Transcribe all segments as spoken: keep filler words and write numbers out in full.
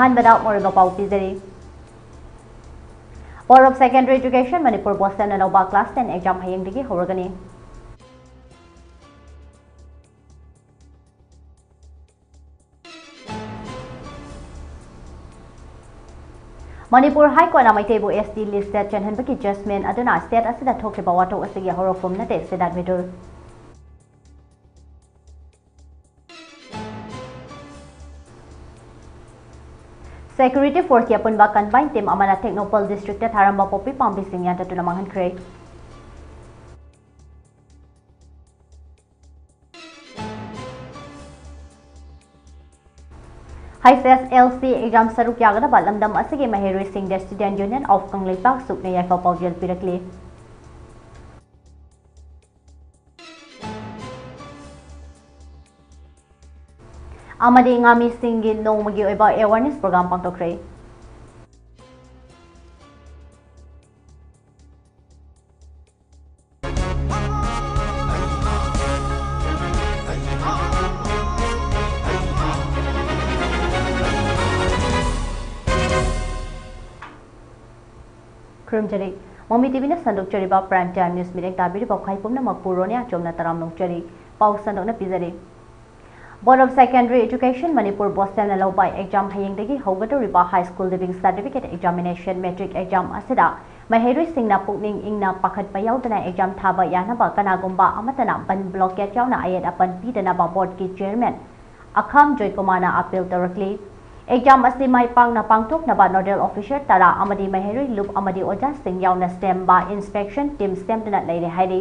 ꯑꯍꯥꯟꯕꯗ ꯃꯔꯨꯑꯣꯏꯕ ꯄꯥꯎ ꯄꯤꯖꯔꯤ꯫ Board of Secondary Education Manipur ꯕꯣꯁꯇꯟꯅ ꯂꯧꯕ class ten exam ꯍꯌꯦꯡꯗꯒꯤ ꯍꯧꯔꯒꯅꯤ꯫ Manipur High Courtꯅ ꯃꯩꯇꯩꯕꯨ S T listꯇ ꯆꯟꯍꯟꯕꯒꯤ judgment ꯑꯗꯨꯅ state ꯑꯁꯤꯗ ꯊꯣꯛꯂꯤꯕ ꯋꯥꯊꯣꯛ ꯑꯁꯤꯒꯤ ꯍꯧꯔꯛꯐꯝ ꯅꯠꯇꯦ, ꯁꯤꯗꯥꯠ ꯃꯤꯇꯨꯜ꯫ Security forceꯀꯤ ꯑꯄꯨꯟꯕ combined team ꯑꯃꯅ ꯇꯦꯡꯅꯧꯄꯜ districtꯇ ꯊꯥꯔꯝꯕ ꯄꯣꯄꯤ ꯄꯥꯝꯕꯤꯁꯤꯡ ꯌꯥꯟꯊꯠꯇꯨꯅ ꯃꯥꯡꯍꯟꯈ꯭ꯔꯦ꯫ H S L C exam ꯁꯔꯨꯛ ꯌꯥꯒꯗꯕ ꯂꯝꯗꯝ ꯑꯁꯤꯒꯤ ꯃꯍꯩꯔꯣꯏꯁꯤꯡꯗ Student Union of ꯀꯪꯂꯩꯄꯥꯛ ꯁꯨꯛꯅ ꯌꯥꯏꯐ ꯄꯥꯎꯖꯦꯜ ꯄꯤꯔꯛꯂꯤ꯫ ꯑꯃꯗꯤ ꯉꯥꯃꯤꯁꯤꯡꯒꯤ ꯅꯣꯡꯃꯒꯤ ꯑꯣꯏꯕ awareness program ꯄꯥꯡꯊꯣꯛꯈ꯭ꯔꯦ꯫ ꯈꯨꯔꯨꯝꯖꯔꯤ꯫ ꯃꯃꯤ ꯇꯤꯚꯤꯅ ꯁꯟꯗꯣꯛꯆꯔꯤꯕ Prime Time News ꯃꯤꯠꯌꯦꯡ ꯇꯥꯕꯤꯔꯤꯕ ꯈ꯭ꯋꯥꯏ ꯄꯨꯝꯅꯃꯛꯄꯨ ꯔꯣꯅꯤꯌꯥ ꯆꯣꯝꯅ ꯇꯔꯥꯝꯅ ꯑꯣꯛꯆꯔꯤ꯫ ꯄꯥꯎ ꯁꯟꯗꯣꯛꯅ ꯄꯤꯖꯔꯤ꯫ Board of Secondary Education Manipur ꯕꯣꯁꯇꯟꯅ ꯂꯧꯕ exam ꯍꯌꯦꯡꯗꯒꯤ ꯍꯧꯒꯗꯧꯔꯤꯕ High School Leaving Certificate Examination matric exam ꯑꯁꯤꯗ ꯃꯍꯩꯔꯣꯏꯁꯤꯡꯅ ꯄꯨꯛꯅꯤꯡ ꯏꯪꯅ ꯄꯥꯈꯠꯄ ꯌꯥꯎꯗꯅ exam ꯊꯥꯕ ꯌꯥꯅꯕ ꯀꯅꯥꯒꯨꯝꯕ ꯑꯃꯠꯇꯅ ꯕꯟ blockade ꯌꯥꯎꯅ ꯑꯌꯦꯠ ꯑꯄꯟ ꯄꯤꯗꯅꯕ boardꯀꯤ chairman ꯑꯈꯥꯝ ꯖꯣꯏꯀꯨꯃꯥꯔꯅ appeal ꯇꯧꯔꯛꯂꯤ꯫ Exam ꯑꯁꯤ ꯃꯥꯏ ꯄꯥꯛꯅ ꯄꯥꯡꯊꯣꯛꯅꯕ nodal officer ꯇꯔꯥ ꯑꯃꯗꯤ ꯃꯍꯩꯔꯣꯏ ꯂꯨꯞ ꯑꯃꯗꯤ ꯑꯣꯖꯥꯁꯤꯡ ꯌꯥꯎꯅ ꯁꯦꯝꯕ inspection team ꯁꯦꯝꯗꯨꯅ ꯂꯩꯔꯦ ꯍꯥꯏꯔꯤ꯫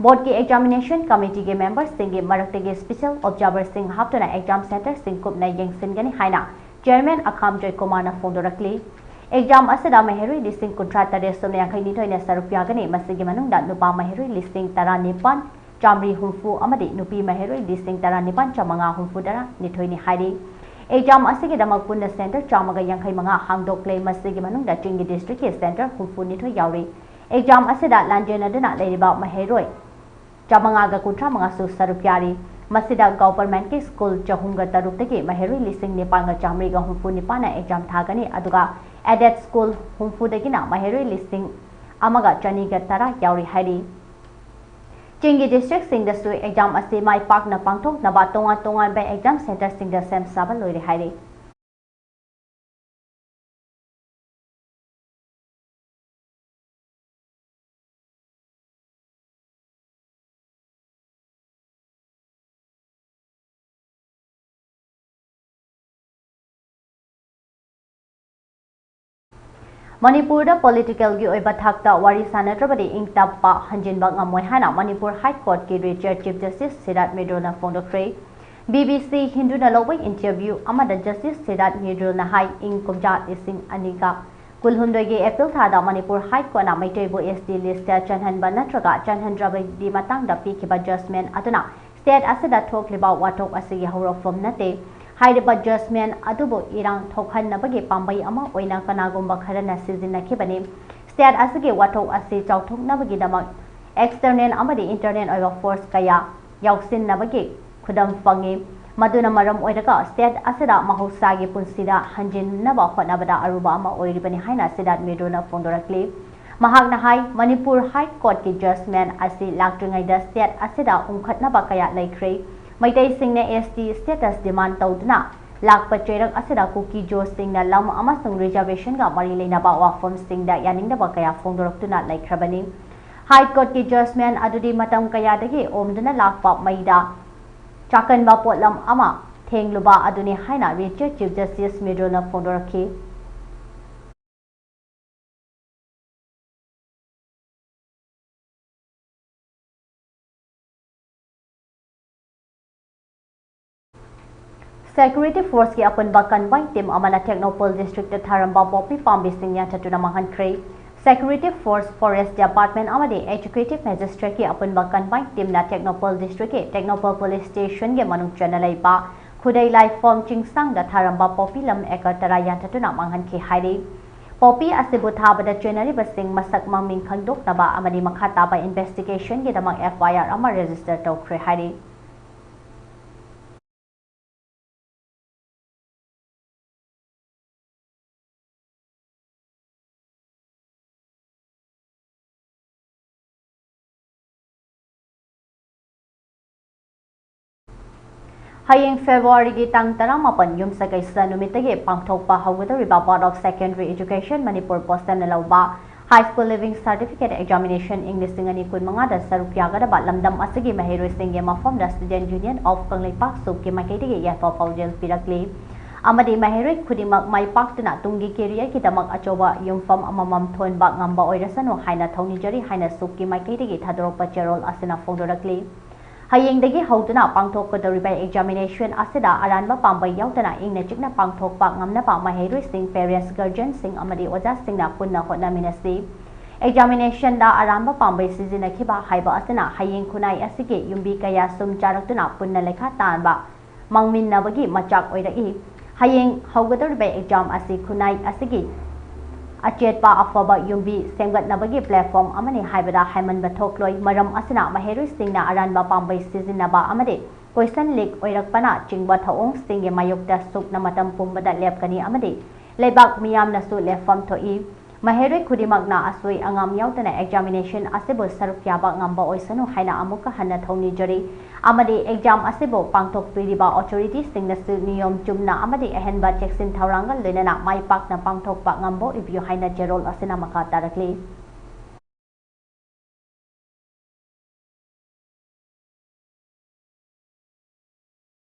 Boardꯀꯤ examination committeeꯒꯤ memberꯁꯤꯡꯒꯤ ꯃꯔꯛꯇꯒꯤ special observerꯁꯤꯡ ꯍꯥꯞꯇꯨꯅ exam centreꯁꯤꯡ ꯀꯨꯞꯅ ꯌꯦꯡꯁꯤꯟꯒꯅꯤ ꯍꯥꯏꯅ chairman ꯑꯈꯥꯝ ꯖꯣꯏꯀꯨꯃꯥꯔꯅ ꯐꯣꯡꯗꯣꯔꯛꯂꯤ꯫ Exam ꯑꯁꯤꯗ ꯃꯍꯩꯔꯣꯏ ꯂꯤꯁꯤꯡ ꯀꯨꯟꯊ꯭ꯔꯥ ꯇꯔꯦꯠ ꯁꯨꯞꯅ ꯌꯥꯡꯈꯩ ꯅꯤꯊꯣꯏꯅ ꯁꯔꯨꯛ ꯌꯥꯒꯅꯤ꯫ ꯃꯁꯤꯒꯤ ꯃꯅꯨꯡꯗ ꯅꯨꯄꯥ ꯃꯍꯩꯔꯣꯏ ꯂꯤꯁꯤꯡ ꯇꯔꯥ ꯅꯤꯄꯥꯟ ꯆꯥꯃꯔꯤ ꯍꯨꯝꯐꯨ ꯑꯃꯗꯤ ꯅꯨꯄꯤ ꯃꯍꯩꯔꯣꯏ ꯂꯤꯁꯤꯡ ꯇꯔꯥ ꯅꯤꯄꯥꯟ ꯆꯥꯃꯉꯥ ꯍꯨꯝꯐꯨ ꯇꯔꯥ ꯅꯤꯊꯣꯏꯅꯤ ꯍꯥꯏꯔꯤ꯫ Exam ꯑꯁꯤꯒꯤꯗꯃꯛ ꯄꯨꯟꯅ centre ꯆꯥꯝꯃꯒ ꯌꯥꯡꯈꯩ ꯃꯉꯥ ꯍꯥꯡꯗꯣꯛꯂꯦ꯫ ꯃꯁꯤꯒꯤ ꯃꯅꯨꯡꯗ ꯆꯤꯡꯒꯤ districtꯀꯤ centre ꯍꯨꯝꯐꯨ ꯅꯤꯊꯣꯏ ꯌꯥꯎꯔꯤ꯫ Exam ꯑꯁꯤꯗ ꯂꯥꯟꯖꯦꯟꯅꯗꯨꯅ ꯂꯩꯔꯤꯕ ꯃꯍꯩꯔꯣꯏ ꯆꯥꯃꯉꯥꯒ ꯀꯨꯟꯊ꯭ꯔꯥ ꯃꯉꯥꯁꯨ ꯁꯔꯨꯛ ꯌꯥꯔꯤ꯫ ꯃꯁꯤꯗ ꯒꯚꯔꯟꯃꯦꯟꯠꯀꯤ ꯁ꯭ꯀꯨꯜ ꯆꯍꯨꯝꯒ ꯇꯔꯨꯛꯇꯒꯤ ꯃꯍꯩꯔꯣꯏ ꯂꯤꯁꯤꯡ ꯅꯤꯄꯥꯟꯒ ꯆꯥꯃꯔꯤꯒ ꯍꯨꯝꯐꯨ ꯅꯤꯄꯥꯟꯅ ꯑꯦꯛꯖꯥꯝ ꯊꯥꯒꯅꯤ, ꯑꯗꯨꯒ ꯑꯦꯗꯦꯗ ꯁ꯭ꯀꯨꯜ ꯍꯨꯝꯐꯨꯗꯒꯤꯅ ꯃꯍꯩꯔꯣꯏ ꯂꯤꯁꯤꯡ ꯑꯃꯒ ꯆꯅꯤꯒ ꯇꯔꯥ ꯌꯥꯎꯔꯤ ꯍꯥꯏꯔꯤ꯫ ꯆꯤꯡꯒꯤ ꯗꯤꯁꯇ꯭ꯔꯤꯛꯁꯤꯡꯗꯁꯨ ꯑꯦꯛꯖꯥꯝ ꯑꯁꯤ ꯃꯥꯏ ꯄꯥꯛꯅ ꯄꯥꯡꯊꯣꯛꯅꯕ ꯇꯣꯉꯥꯟ ꯇꯣꯉꯥꯟꯕ ꯑꯦꯛꯖꯥꯝ ꯁꯦꯟꯇꯔꯁꯤꯡꯗ ꯁꯦꯝ ꯁꯥꯕ ꯂꯣꯏꯔꯦ ꯍꯥꯏꯔꯤ꯫ ꯃꯅꯤꯄꯨꯔꯗ ꯄꯣꯂꯤꯇꯤꯀꯦꯜꯒꯤ ꯑꯣꯏꯕ ꯊꯥꯛꯇ ꯋꯥꯔꯤ ꯁꯥꯅꯗ꯭ꯔꯕꯗꯤ ꯏꯪ ꯇꯞꯄ ꯍꯟꯖꯤꯟꯕ ꯉꯝꯃꯣꯏ ꯍꯥꯏꯅ ꯃꯅꯤꯄꯨꯔ ꯍꯥꯏ ꯀꯣꯔꯠꯀꯤ ꯔꯤꯇꯥꯌꯔꯗ ꯆꯤꯐ ꯖꯁꯇꯤꯁ ꯁꯤꯔꯥꯠ ꯃꯤꯗꯨꯜꯅ ꯐꯣꯡꯗꯣꯛꯈ꯭ꯔꯦ꯫ ꯕꯤ ꯕꯤ ꯁꯤ ꯍꯤꯟꯗꯨꯅ ꯂꯧꯕ ꯏꯟꯇꯔꯚ꯭ꯌꯨ ꯑꯃꯗ ꯖꯁꯇꯤꯁ ꯁꯤꯔꯥꯠ ꯃꯤꯗꯨꯜꯅ ꯍꯥꯏ, ꯏꯪ ꯀꯨꯝꯖꯥ ꯂꯤꯁꯤꯡ ꯑꯅꯤꯒ ꯀꯨꯟꯍꯨꯝꯗꯣꯏꯒꯤ ꯑꯦꯄ꯭ꯔꯤꯜ ꯊꯥꯗ ꯃꯅꯤꯄꯨꯔ ꯍꯥꯏ ꯀꯣꯔꯠꯅ ꯃꯩꯇꯩꯕꯨ ꯑꯦꯁ ꯇꯤ ꯂꯤꯁꯇ ꯆꯟꯍꯟꯕ ꯅꯠꯇ꯭ꯔꯒ ꯆꯟꯍꯟꯗ꯭ꯔꯕꯒꯤ ꯃꯇꯥꯡꯗ ꯄꯤꯈꯤꯕ ꯖꯖꯃꯦꯟꯠ ꯑꯗꯨꯅ ꯁ꯭ꯇꯦꯠ ꯑꯁꯤꯗ ꯊꯣꯛꯂꯤꯕ ꯋꯥꯊꯣꯛ ꯑꯁꯤꯒꯤ ꯍꯧꯔꯛꯐꯝ ꯅꯠꯇꯦ꯫ ꯍꯥꯏꯔꯤꯕ ꯖꯖꯃꯦꯟꯠ ꯑꯗꯨꯕꯨ ꯏꯔꯥꯡ ꯊꯣꯛꯍꯟꯅꯕꯒꯤ ꯄꯥꯝꯕꯩ ꯑꯃ ꯑꯣꯏꯅ ꯀꯅꯥꯒꯨꯝꯕ ꯈꯔꯅ ꯁꯤꯖꯤꯟꯅꯈꯤꯕꯅꯤ꯫ ꯁ꯭ꯇꯦꯠ ꯑꯁꯤꯒꯤ ꯋꯥꯊꯣꯛ ꯑꯁꯤ ꯆꯥꯎꯊꯣꯛꯅꯕꯒꯤꯗꯃꯛ ꯑꯦꯛꯁꯇꯔꯅꯦꯜ ꯑꯃꯗꯤ ꯏꯟꯇꯔꯅꯦꯜ ꯑꯣꯏꯕ ꯐꯣꯔꯁ ꯀꯌꯥ ꯌꯥꯎꯁꯤꯟꯅꯕꯒꯤ ꯈꯨꯗꯝ ꯐꯪꯏ, ꯃꯗꯨꯅ ꯃꯔꯝ ꯑꯣꯏꯔꯒ ꯁ꯭ꯇꯦꯠ ꯑꯁꯤꯗ ꯃꯍꯧꯁꯥꯒꯤ ꯄꯨꯟꯁꯤꯗ ꯍꯟꯖꯤꯟꯅꯕ ꯍꯣꯠꯅꯕꯗ ꯑꯔꯨꯕ ꯑꯃ ꯑꯣꯏꯔꯤꯕꯅꯤ ꯍꯥꯏꯅ ꯁꯤꯔꯥꯠ ꯃꯤꯗꯨꯜꯅ ꯐꯣꯡꯗꯣꯔꯛꯂꯤ꯫ ꯃꯍꯥꯛꯅ ꯍꯥꯏ, ꯃꯅꯤꯄꯨꯔ ꯍꯥꯏ ꯀꯣꯔꯠꯀꯤ ꯖꯖꯃꯦꯟꯠ ꯑꯁꯤ ꯂꯥꯛꯇ꯭ꯔꯤꯉꯩꯗ ꯁ꯭ꯇꯦꯠ ꯑꯁꯤꯗ ꯎꯪꯈꯠꯅꯕ ꯀꯌꯥ ꯂꯩꯈ꯭ꯔꯦ꯫ ꯃꯩꯇꯩꯁꯤꯡꯅ ꯑꯦꯁ ꯇꯤ ꯁ꯭ꯇꯦꯇꯁ ꯗꯤꯃꯥꯟꯗ ꯇꯧꯗꯨꯅ ꯂꯥꯛꯄ ꯆꯩꯔꯛ ꯑꯁꯤꯗ ꯀꯨꯀꯤ ꯖꯣꯁꯁꯤꯡꯅ ꯂꯝ ꯑꯃꯁꯨꯡ ꯔꯤꯖꯔꯕꯦꯁꯟꯒ ꯃꯔꯤ ꯂꯩꯅꯕ ꯋꯥꯐꯝꯁꯤꯡꯗ ꯌꯥꯅꯤꯡꯗꯕ ꯀꯌꯥ ꯐꯣꯡꯗꯣꯔꯛꯇꯨꯅ ꯂꯩꯈ꯭ꯔꯕꯅꯤ꯫ ꯍꯥꯏ ꯀꯣꯔꯠꯀꯤ ꯖꯖꯃꯦꯟꯠ ꯑꯗꯨꯗꯤ ꯃꯇꯝ ꯀꯌꯥꯗꯒꯤ ꯑꯣꯝꯗꯨꯅ ꯂꯥꯛꯄ ꯃꯩꯗ ꯆꯥꯛꯀꯟꯕ ꯄꯣꯠꯂꯝ ꯑꯃ ꯊꯦꯡꯂꯨꯕ ꯑꯗꯨꯅꯤ ꯍꯥꯏꯅ ꯔꯤꯇꯥꯌꯔꯗ ꯆꯤꯐ ꯖꯁꯇꯤꯁ ꯃꯤꯗꯨꯜꯅ ꯐꯣꯡꯗꯣꯔꯛꯈꯤ꯫ ꯁꯦꯀ꯭ꯌꯨꯔꯤꯇꯤ ꯐꯣꯔꯁꯀꯤ ꯑꯄꯨꯟꯕ ꯀꯟꯕꯥꯏꯟ ꯇꯤꯝ ꯑꯃꯅ ꯇꯦꯡꯅꯧꯄꯜ ꯗꯤꯁꯇ꯭ꯔꯤꯛꯇ ꯊꯥꯔꯝꯕ ꯄꯣꯄꯤ ꯄꯥꯝꯕꯤꯁꯤꯡ ꯌꯥꯟꯊꯠꯇꯨꯅ ꯃꯥꯡꯍꯟꯈ꯭ꯔꯦ꯫ ꯁꯦꯀ꯭ꯌꯨꯔꯤꯇꯤ ꯐꯣꯔꯁ, ꯐꯣꯔꯦꯁ ꯗꯤꯄꯥꯔꯠꯃꯦꯟꯠ ꯑꯃꯗꯤ ꯑꯦꯖꯨꯀꯦꯇꯤꯚ ꯃꯦꯖꯤꯁꯇ꯭ꯔꯦꯠꯀꯤ ꯑꯄꯨꯟꯕ ꯀꯟꯕꯥꯏꯟ ꯇꯤꯝꯅ ꯇꯦꯡꯅꯧꯄꯜ ꯗꯤꯁꯇ꯭ꯔꯤꯛꯀꯤ ꯇꯦꯡꯅꯧꯄꯜ ꯄꯨꯂꯤꯁ ꯁ꯭ꯇꯦꯁꯟꯒꯤ ꯃꯅꯨꯡ ꯆꯟꯅ ꯂꯩꯕ ꯈꯨꯗꯩ ꯂꯥꯏꯐꯝ ꯆꯤꯡꯁꯥꯡꯗ ꯊꯥꯔꯝꯕ ꯄꯣꯄꯤ ꯂꯝ ꯑꯦꯀꯔ ꯇꯔꯥ ꯌꯥꯟꯊꯠꯇꯨꯅ ꯃꯥꯡꯍꯟꯈꯤ ꯍꯥꯏꯔꯤ꯫ ꯄꯣꯄꯤ ꯑꯁꯤꯕꯨ ꯊꯥꯕꯗ ꯆꯦꯟꯅꯔꯤꯕꯁꯤꯡ ꯃꯁꯛ ꯃꯃꯤꯡ ꯈꯪꯗꯣꯛꯅꯕ ꯑꯃꯗꯤ ꯃꯈꯥ ꯇꯥꯕ ꯏꯟꯚꯦꯁꯇꯤꯒꯦꯁꯟꯒꯤꯗꯃꯛ ꯑꯦꯐ ꯑꯥꯏ ꯑꯥꯔ ꯑꯃ ꯔꯦꯖꯤꯁꯇꯔ ꯇꯧꯈ꯭ꯔꯦ ꯍꯥꯏꯔꯤ꯫ ꯍꯌꯦꯡ Februaryꯒꯤ ꯇꯥꯡ ꯇꯔꯥꯃꯥꯄꯟ ꯌꯨꯝꯁꯀꯩꯁ ꯅꯨꯃꯤꯠꯇꯒꯤ ꯄꯥꯡꯊꯣꯛꯄ ꯍꯧꯒꯗꯧꯔꯤꯕ Board of Secondary Education Manipur ꯄꯣꯁꯇꯜꯅ ꯂꯧꯕ High School Leaving Certificate Examination ꯏꯪ ꯂꯤꯁꯤꯡ ꯑꯅꯤ ꯀꯨꯟꯃꯉꯥꯗ ꯁꯔꯨꯛ ꯌꯥꯒꯗꯕ ꯂꯝꯗꯝ ꯑꯁꯤꯒꯤ ꯃꯍꯩꯔꯣꯏꯁꯤꯡꯒꯤ ꯃꯐꯝꯗ Student Union of ꯀꯪꯂꯩꯄꯥꯛ ꯁꯨꯞꯀꯤ ꯃꯥꯏꯀꯩꯗꯒꯤ ꯌꯥꯏꯐ ꯄꯥꯎꯖꯦꯜ ꯄꯤꯔꯛꯂꯤ꯫ ꯑꯃꯗꯤ ꯃꯍꯩꯔꯣꯏ ꯈꯨꯗꯤꯡꯃꯛ ꯃꯥꯏ ꯄꯥꯛꯇꯨꯅ ꯇꯨꯡꯒꯤ careerꯒꯤꯗꯃꯛ ꯑꯆꯧꯕ ꯌꯨꯝꯐꯝ ꯑꯃꯃꯝ ꯊꯣꯟꯕ ꯉꯝꯕ ꯑꯣꯏꯔꯁꯅꯨ ꯍꯥꯏꯅ ꯊꯧꯅꯤꯖꯔꯤ ꯍꯥꯏꯅ ꯁꯨꯞꯀꯤ ꯃꯥꯏꯀꯩꯗꯒꯤ ꯊꯥꯗꯣꯔꯛꯄ ꯆꯦꯔꯣꯜ ꯑꯁꯤꯅ ꯐꯣꯡꯗꯣꯔꯛꯂꯤ꯫ ꯍꯌꯦꯡꯗꯒꯤ ꯍꯧꯗꯨꯅ ꯄꯥꯡꯊꯣꯛꯀꯗꯧꯔꯤꯕ examination ꯑꯁꯤꯗ ꯑꯔꯥꯟꯕ ꯄꯥꯝꯕꯩ ꯌꯥꯎꯗꯅ ꯏꯪꯅ ꯆꯤꯛꯅ ꯄꯥꯡꯊꯣꯛꯄ ꯉꯝꯅꯕ ꯃꯍꯩꯔꯣꯏꯁꯤꯡ, parents, guardianꯁꯤꯡ ꯑꯃꯗꯤ ꯑꯣꯖꯥꯁꯤꯡꯅ ꯄꯨꯟꯅ ꯍꯣꯠꯅꯃꯤꯟꯅꯁꯤ꯫ Examinationꯗ ꯑꯔꯥꯟꯕ ꯄꯥꯝꯕꯩ ꯁꯤꯖꯤꯟꯅꯈꯤꯕ ꯍꯥꯏꯕ ꯑꯁꯤꯅ ꯍꯌꯦꯡ ꯈꯨꯟꯅꯥꯏ ꯑꯁꯤꯒꯤ ꯌꯨꯝꯕꯤ ꯀꯌꯥ ꯁꯨꯝ ꯆꯥꯔꯛꯇꯨꯅ ꯄꯨꯟꯅ ꯂꯩꯈꯥ ꯇꯥꯍꯟꯕ ꯃꯥꯡꯃꯤꯟꯅꯕꯒꯤ ꯃꯆꯥꯛ ꯑꯣꯏꯔꯛꯏ꯫ ꯍꯌꯦꯡ ꯍꯧꯒꯗꯧꯔꯤꯕ exam ꯑꯁꯤ ꯈꯨꯟꯅꯥꯏ ꯑꯁꯤꯒꯤ ꯑꯆꯦꯠꯄ ꯑꯐꯕ ꯌꯨꯝꯕꯤ ꯁꯦꯝꯒꯠꯅꯕꯒꯤ platform ꯑꯃꯅꯤ ꯍꯥꯏꯕꯗ ꯍꯥꯏꯃꯟꯕ ꯊꯣꯛꯂꯣꯏ꯫ ꯃꯔꯝ ꯑꯁꯤꯅ ꯃꯍꯩꯔꯣꯏꯁꯤꯡꯅ ꯑꯔꯥꯟꯕ ꯄꯥꯝꯕꯩ ꯁꯤꯖꯤꯟꯅꯕ ꯑꯃꯗꯤ question leak ꯑꯣꯏꯔꯛꯄꯅ ꯆꯤꯡꯕ ꯊꯧꯑꯣꯡꯁꯤꯡꯒꯤ ꯃꯥꯌꯣꯛꯇ ꯁꯨꯞꯅ ꯃꯇꯝ ꯄꯨꯝꯕꯗ ꯂꯦꯞꯀꯅꯤ ꯑꯃꯗꯤ ꯂꯩꯕꯥꯛ ꯃꯤꯌꯥꯝꯅꯁꯨ ꯂꯦꯞꯐꯝ ꯊꯣꯛꯏ꯫ ꯃꯍꯩꯔꯣꯏ ꯈꯨꯗꯤꯡꯃꯛꯅ ꯑꯁꯣꯏ ꯑꯉꯥꯝ ꯌꯥꯎꯗꯅ examination ꯑꯁꯤꯕꯨ ꯁꯔꯨꯛ ꯌꯥꯕ ꯉꯝꯕ ꯑꯣꯏꯁꯅꯨ ꯍꯥꯏꯅ ꯑꯃꯨꯛꯀ ꯍꯟꯅ ꯊꯧꯅꯤꯖꯔꯤ꯫ ꯑꯃꯗꯤ exam ꯑꯁꯤꯕꯨ ꯄꯥꯡꯊꯣꯛꯄꯤꯔꯤꯕ authorityꯁꯤꯡꯅꯁꯨ ꯅꯤꯌꯣꯝ ꯆꯨꯝꯅ ꯑꯃꯗꯤ ꯑꯍꯦꯟꯕ ꯆꯦꯛꯁꯤꯟ ꯊꯧꯔꯥꯡꯒ ꯂꯣꯏꯅꯅ ꯃꯥꯏ ꯄꯥꯛꯅ ꯄꯥꯡꯊꯣꯛꯄ ꯉꯝꯕ ꯑꯣꯏꯕꯤꯌꯨ ꯍꯥꯏꯅ ꯆꯦꯔꯣꯜ ꯑꯁꯤꯅ ꯃꯈꯥ ꯇꯥꯔꯛꯂꯤ꯫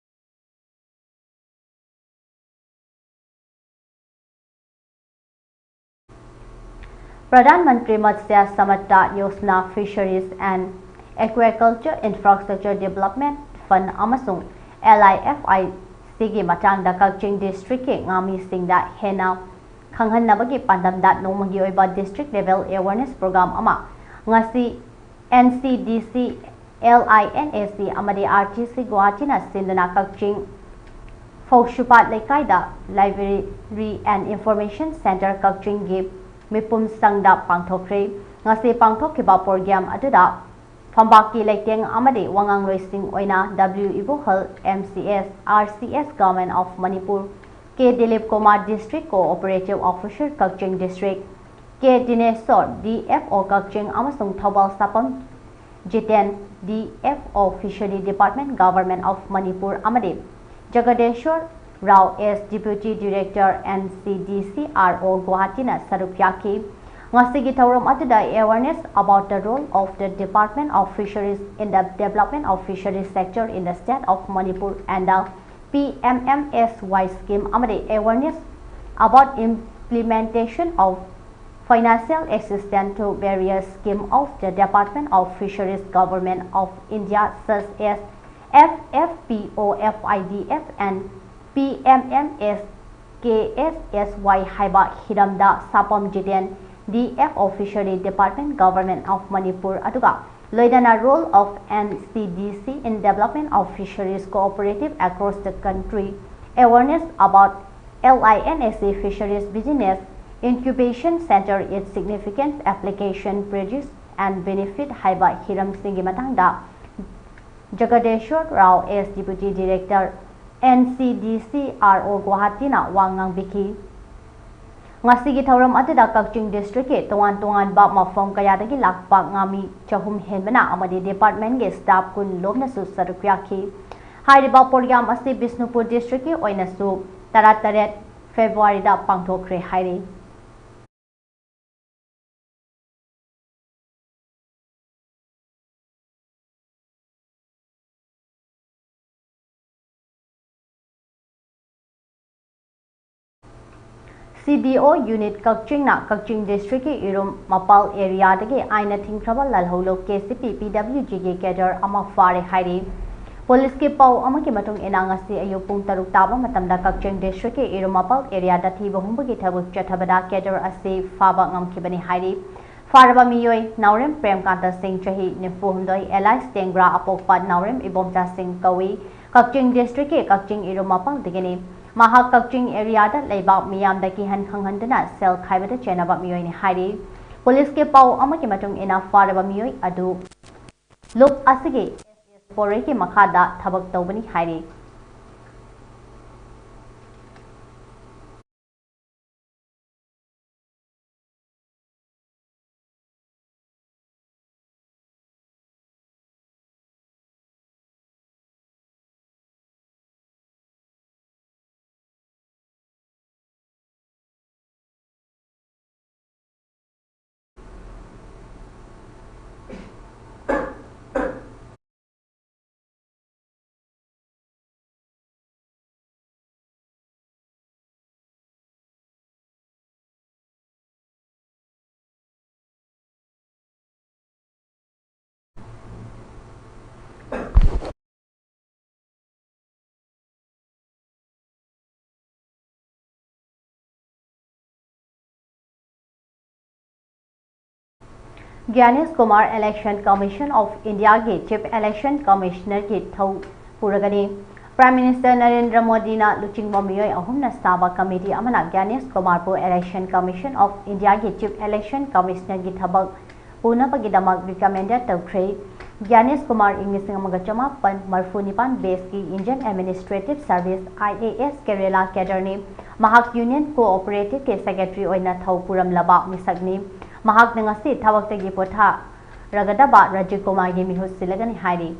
Pradhan Mantri Matsya Sampada Yojana Fisheries and Aquaculture Infrastructure Development Fund ꯑꯃꯁꯨꯡ LIFICꯒꯤ ꯃꯇꯥꯡꯗ ꯀꯛꯆꯤꯡ districtꯀꯤ ꯉꯥꯃꯤꯁꯤꯡꯗ ꯍꯦꯟꯅ ꯈꯪꯍꯟꯅꯕꯒꯤ ꯄꯥꯟꯗꯝꯗ ꯅꯣꯡꯃꯒꯤ ꯑꯣꯏꯕ district level awareness program ꯑꯃ ꯉꯁꯤ NCDC, LINAC ꯑꯃꯗꯤ RTC ꯒꯨꯋꯥꯍꯥꯇꯤꯅ ꯁꯤꯟꯗꯨꯅ ꯀꯛꯆꯤꯡ ꯐꯧꯁꯨꯄꯥꯠ ꯂꯩꯀꯥꯏꯗ Library and Information Centre ꯀꯛꯆꯤꯡꯒꯤ ꯃꯤꯄꯨꯝ ꯁꯪꯗ ꯄꯥꯡꯊꯣꯛꯈ꯭ꯔꯦ꯫ ꯉꯁꯤ ꯄꯥꯡꯊꯣꯛꯈꯤꯕ program ꯑꯗꯨꯗ ꯐꯝꯕꯥꯛꯀꯤ ꯂꯩꯇꯦꯡ ꯑꯃꯗꯤ ꯋꯥꯉꯥꯡꯂꯣꯏꯁꯤꯡ ꯑꯣꯏꯅ W ꯏꯕꯣꯍꯜ, MCS, RCS, Government of Manipur, K Dilip Kumar, District Cooperative Officer, Kakching District, K ꯗꯤꯅꯦꯁꯣꯔ, DFO ꯀꯛꯆꯤꯡ, ꯑꯃꯁꯨꯡ Thoubal ꯁꯥꯄꯝ Jiten, D F O Fishery Department, Government of Manipur ꯑꯃꯗꯤ ꯖꯒꯗꯦꯁ꯭ꯋꯔ Rao S, Deputy Director, N C D C R O ꯒꯨꯋꯥꯍꯥꯇꯤꯅ ꯁꯔꯨꯛ ꯌꯥꯈꯤ꯫ ꯉꯁꯤꯒꯤ ꯊꯧꯔꯝ ꯑꯗꯨꯗ awareness about the role of the Department of Fisheries in the development of fisheries sector in the state of Manipur and the P M M S Y scheme ꯑꯃꯗꯤ awareness about implementation of financial assistance to various scheme of the Department of Fisheries, Government of India, such as F F P O, F I D F and P M M S K S S Y ꯍꯥꯏꯕ ꯍꯤꯔꯝꯗ ꯁꯥꯄꯝ Jiten, D F O Fishery Department, Government of Manipur ꯑꯗꯨꯒ ꯂꯣꯏꯅꯅ role of N C D C in development of fisheries cooperative across the country, awareness about L I N S A fisheries business, incubation center, its significant application, prejudice and benefit ꯍꯥꯏꯕ ꯍꯤꯔꯝꯁꯤꯡꯒꯤ ꯃꯇꯥꯡꯗ ꯖꯒꯗꯦꯁ꯭ꯋꯔ Rao S, Deputy Director, N C D C R O ꯒꯨꯋꯥꯍꯥꯇꯤꯅ ꯋꯥ ꯉꯥꯡꯕꯤꯈꯤ꯫ ꯉꯁꯤꯒꯤ ꯊꯧꯔꯝ ꯑꯗꯨꯗ ꯀꯛꯆꯤꯡ district ꯀꯤ ꯇꯣꯉꯥꯟ ꯇꯣꯉꯥꯟꯕ ꯃꯐꯝ ꯀꯌꯥꯗꯒꯤ ꯂꯥꯛꯄ ꯉꯥꯃꯤ ꯆꯍꯨꯝ ꯍꯦꯟꯕꯅ ꯑꯃꯗꯤ department ꯀꯤ staff ꯀꯨꯟ ꯂꯣꯝꯅꯁꯨ ꯁꯔꯨꯛ ꯌꯥꯈꯤ꯫ ꯍꯥꯏꯔꯤꯕ program ꯑꯁꯤ ꯕꯤꯁꯅꯨꯄꯨꯔ district ꯀꯤ ꯑꯣꯏꯅꯁꯨ ꯇꯔꯥꯇꯔꯦꯠ February ꯗ ꯄꯥꯡꯊꯣꯛꯈ꯭ꯔꯦ ꯍꯥꯏꯔꯤ꯫ C D O unit ꯀꯛꯆꯤꯡꯅ ꯀꯛꯆꯤꯡ district ꯀꯤ ꯏꯔꯨꯝ ꯃꯄꯥꯜ area ꯗꯒꯤ ꯑꯥꯏꯟꯅ ꯊꯤꯡꯈ꯭ꯔꯕ ꯂꯥꯜꯍꯧꯂꯨꯞ K C P P W G ꯒꯤ cadre ꯑꯃ ꯐꯥꯔꯦ ꯍꯥꯏꯔꯤ꯫ Police ꯀꯤ ꯄꯥꯎ ꯑꯃꯒꯤ ꯃꯇꯨꯡ ꯏꯟꯅ, ꯉꯁꯤ ꯑꯌꯨꯛ ꯄꯨꯡ ꯇꯔꯨꯛ ꯇꯥꯕ ꯃꯇꯝꯗ ꯀꯛꯆꯤꯡ district ꯀꯤ ꯏꯔꯨꯝ ꯃꯄꯥꯜ area ꯗ ꯊꯤꯕ ꯍꯨꯝꯕꯒꯤ ꯊꯕꯛ ꯆꯠꯊꯕꯗ cadre ꯑꯁꯤ ꯐꯥꯕ ꯉꯝꯈꯤꯕꯅꯤ ꯍꯥꯏꯔꯤ꯫ ꯐꯥꯔꯕ ꯃꯤꯑꯣꯏ ꯅꯥꯎꯔꯦꯝ ꯄ꯭ꯔꯦꯝꯀꯥꯟꯇ ꯁꯤꯡ, ꯆꯍꯤ ꯅꯤꯐꯨ ꯍꯨꯝꯗꯣꯏ, alias ꯇꯦꯡꯕ꯭ꯔꯥ, ꯑꯄꯣꯛꯄ ꯅꯥꯎꯔꯦꯝ ꯏꯕꯣꯝꯆꯥ ꯁꯤꯡ ꯀꯧꯏ꯫ ꯀꯛꯆꯤꯡ district ꯀꯤ ꯀꯛꯆꯤꯡ ꯏꯔꯨꯝ ꯃꯄꯥꯜꯗꯒꯤꯅꯤ꯫ ꯃꯍꯥꯛ ꯀꯛꯆꯤꯡ area ꯗ ꯂꯩꯕꯥꯛ ꯃꯤꯌꯥꯝꯗ ꯀꯤꯍꯟ ꯈꯪꯍꯟꯗꯨꯅ ꯁꯦꯜ ꯈꯥꯏꯕꯗ ꯆꯦꯟꯅꯕ ꯃꯤꯑꯣꯏꯅꯤ ꯍꯥꯏꯔꯤ꯫ Police ꯀꯤ ꯄꯥꯎ ꯑꯃꯒꯤ ꯃꯇꯨꯡ ꯏꯟꯅ, ꯐꯥꯔꯕ ꯃꯤꯑꯣꯏ ꯑꯗꯨ ꯂꯨꯞ ꯑꯁꯤꯒꯤ S S ꯄꯣꯔꯩꯒꯤ ꯃꯈꯥꯗ ꯊꯕꯛ ꯇꯧꯕꯅꯤ ꯍꯥꯏꯔꯤ꯫ ꯒ꯭ꯌꯥꯅꯦꯁ Kumar Election Commission of Indiaꯒꯤ Chief Election Commissionerꯒꯤ ꯊꯧ ꯄꯨꯔꯒꯅꯤ꯫ Prime Minister ꯅꯔꯦꯟꯗ꯭ꯔ ꯃꯣꯗꯤꯅ ꯂꯨꯆꯤꯡꯕ ꯃꯤꯑꯣꯏ ꯑꯍꯨꯝꯅ ꯁꯥꯕ committee ꯑꯃꯅ ꯒ꯭ꯌꯥꯅꯦꯁ ꯀꯨꯃꯥꯔꯕꯨ Election Commission of Indiaꯒꯤ Chief Election Commissionerꯒꯤ ꯊꯕꯛ ꯄꯨꯅꯕꯒꯤꯗꯃꯛ recommended ꯇꯧꯈ꯭ꯔꯦ꯫ ꯒ꯭ꯌꯥꯅꯦꯁ ꯀꯨꯃꯥꯔ ꯏꯪ ꯂꯤꯁꯤꯡ ꯑꯃꯒ ꯆꯃꯥꯄꯟ ꯃꯔꯤꯐꯨ ꯅꯤꯄꯥꯟ batchꯀꯤ Indian Administrative Service, IAS, Kerala cadreꯅꯤ꯫ ꯃꯍꯥꯛ Union Cooperativeꯀꯤ Secretary ꯑꯣꯏꯅ ꯊꯧ ꯄꯨꯔꯝꯂꯕ ꯃꯤꯁꯛꯅꯤ꯫ ꯃꯍꯥꯛꯅ ꯉꯁꯤ ꯊꯕꯛꯇꯒꯤ ꯄꯣꯊꯥꯔꯒꯗꯕ ꯔꯥꯖꯤꯕ ꯀꯨꯃꯥꯔꯒꯤ ꯃꯤꯍꯨꯠ ꯁꯤꯜꯂꯒꯅꯤ ꯍꯥꯏꯔꯤ꯫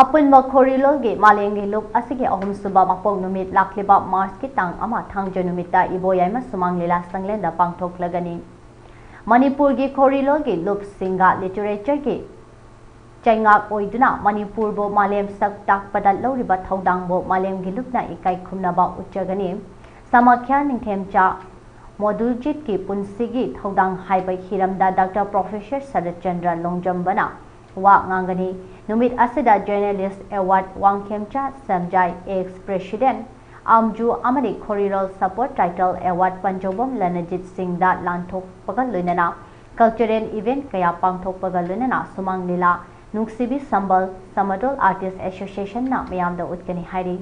ꯑꯄꯨꯟꯕ ꯈꯣꯔꯤꯂꯣꯜꯒꯤ ꯃꯥꯂꯦꯝꯒꯤ ꯂꯨꯞ ꯑꯁꯤꯒꯤ ꯑꯍꯨꯝꯁꯨꯕ ꯃꯄꯣꯛ ꯅꯨꯃꯤꯠ ꯂꯥꯛꯂꯤꯕ Marchꯀꯤ ꯇꯥꯡ ꯑꯃ ꯊꯥꯡꯖ ꯅꯨꯃꯤꯠꯇ ꯏꯕꯣꯌꯥꯏꯃ ꯁꯨꯃꯥꯡ ꯂꯤꯂꯥ ꯁꯪꯂꯦꯟꯗ ꯄꯥꯡꯊꯣꯛꯂꯒꯅꯤ꯫ ꯃꯅꯤꯄꯨꯔꯒꯤ ꯈꯣꯔꯤꯂꯣꯜꯒꯤ ꯂꯨꯞꯁꯤꯡꯒ literatureꯒꯤ ꯆꯩꯉꯥꯛ ꯑꯣꯏꯗꯨꯅ ꯃꯅꯤꯄꯨꯔꯕꯨ ꯃꯥꯂꯦꯝ ꯁꯛ ꯇꯥꯛꯄꯗ ꯂꯧꯔꯤꯕ ꯊꯧꯗꯥꯡꯕꯨ ꯃꯥꯂꯦꯝꯒꯤ ꯂꯨꯞꯅ ꯏꯀꯥꯏ ꯈꯨꯝꯅꯕ ꯎꯠꯆꯒꯅꯤ꯫ ꯁꯃꯥꯈ꯭ꯌꯥ ꯅꯤꯡꯊꯦꯝꯆꯥ ꯃꯣꯗꯨꯜꯖꯤꯠꯀꯤ ꯄꯨꯟꯁꯤꯒꯤ ꯊꯧꯗꯥꯡ ꯍꯥꯏꯕ ꯍꯤꯔꯝꯗ Doctor Professor ꯁꯔꯠꯆꯟꯗ꯭ꯔ ꯂꯣꯡꯖꯝꯕꯅ ꯋꯥ ꯉꯥꯡꯒꯅꯤ꯫ ꯅꯨꯃꯤꯠ ꯑꯁꯤꯗ Journalist Award Wangkhemcha ꯁꯦꯝꯖꯥꯏ, ex President ꯑꯝꯖꯨ ꯑꯃꯗꯤ ꯈꯣꯔꯤꯔꯣꯜ Support Title Award ꯄꯟꯖꯧꯕꯝ ꯂꯅꯖꯤꯠ ꯁꯤꯡꯗ ꯂꯥꯟꯊꯣꯛꯄꯒ ꯂꯣꯏꯅꯅ cultural event ꯀꯌꯥ ꯄꯥꯡꯊꯣꯛꯄꯒ ꯂꯣꯏꯅꯅ ꯁꯨꯃꯥꯡ ꯂꯤꯂꯥ, ꯅꯨꯡꯁꯤꯕꯤ ꯁꯝꯕꯜ, ꯁꯃꯗꯣꯜ Artist Associationꯅ ꯃꯌꯥꯝꯗ ꯎꯠꯀꯅꯤ ꯍꯥꯏꯔꯤ꯫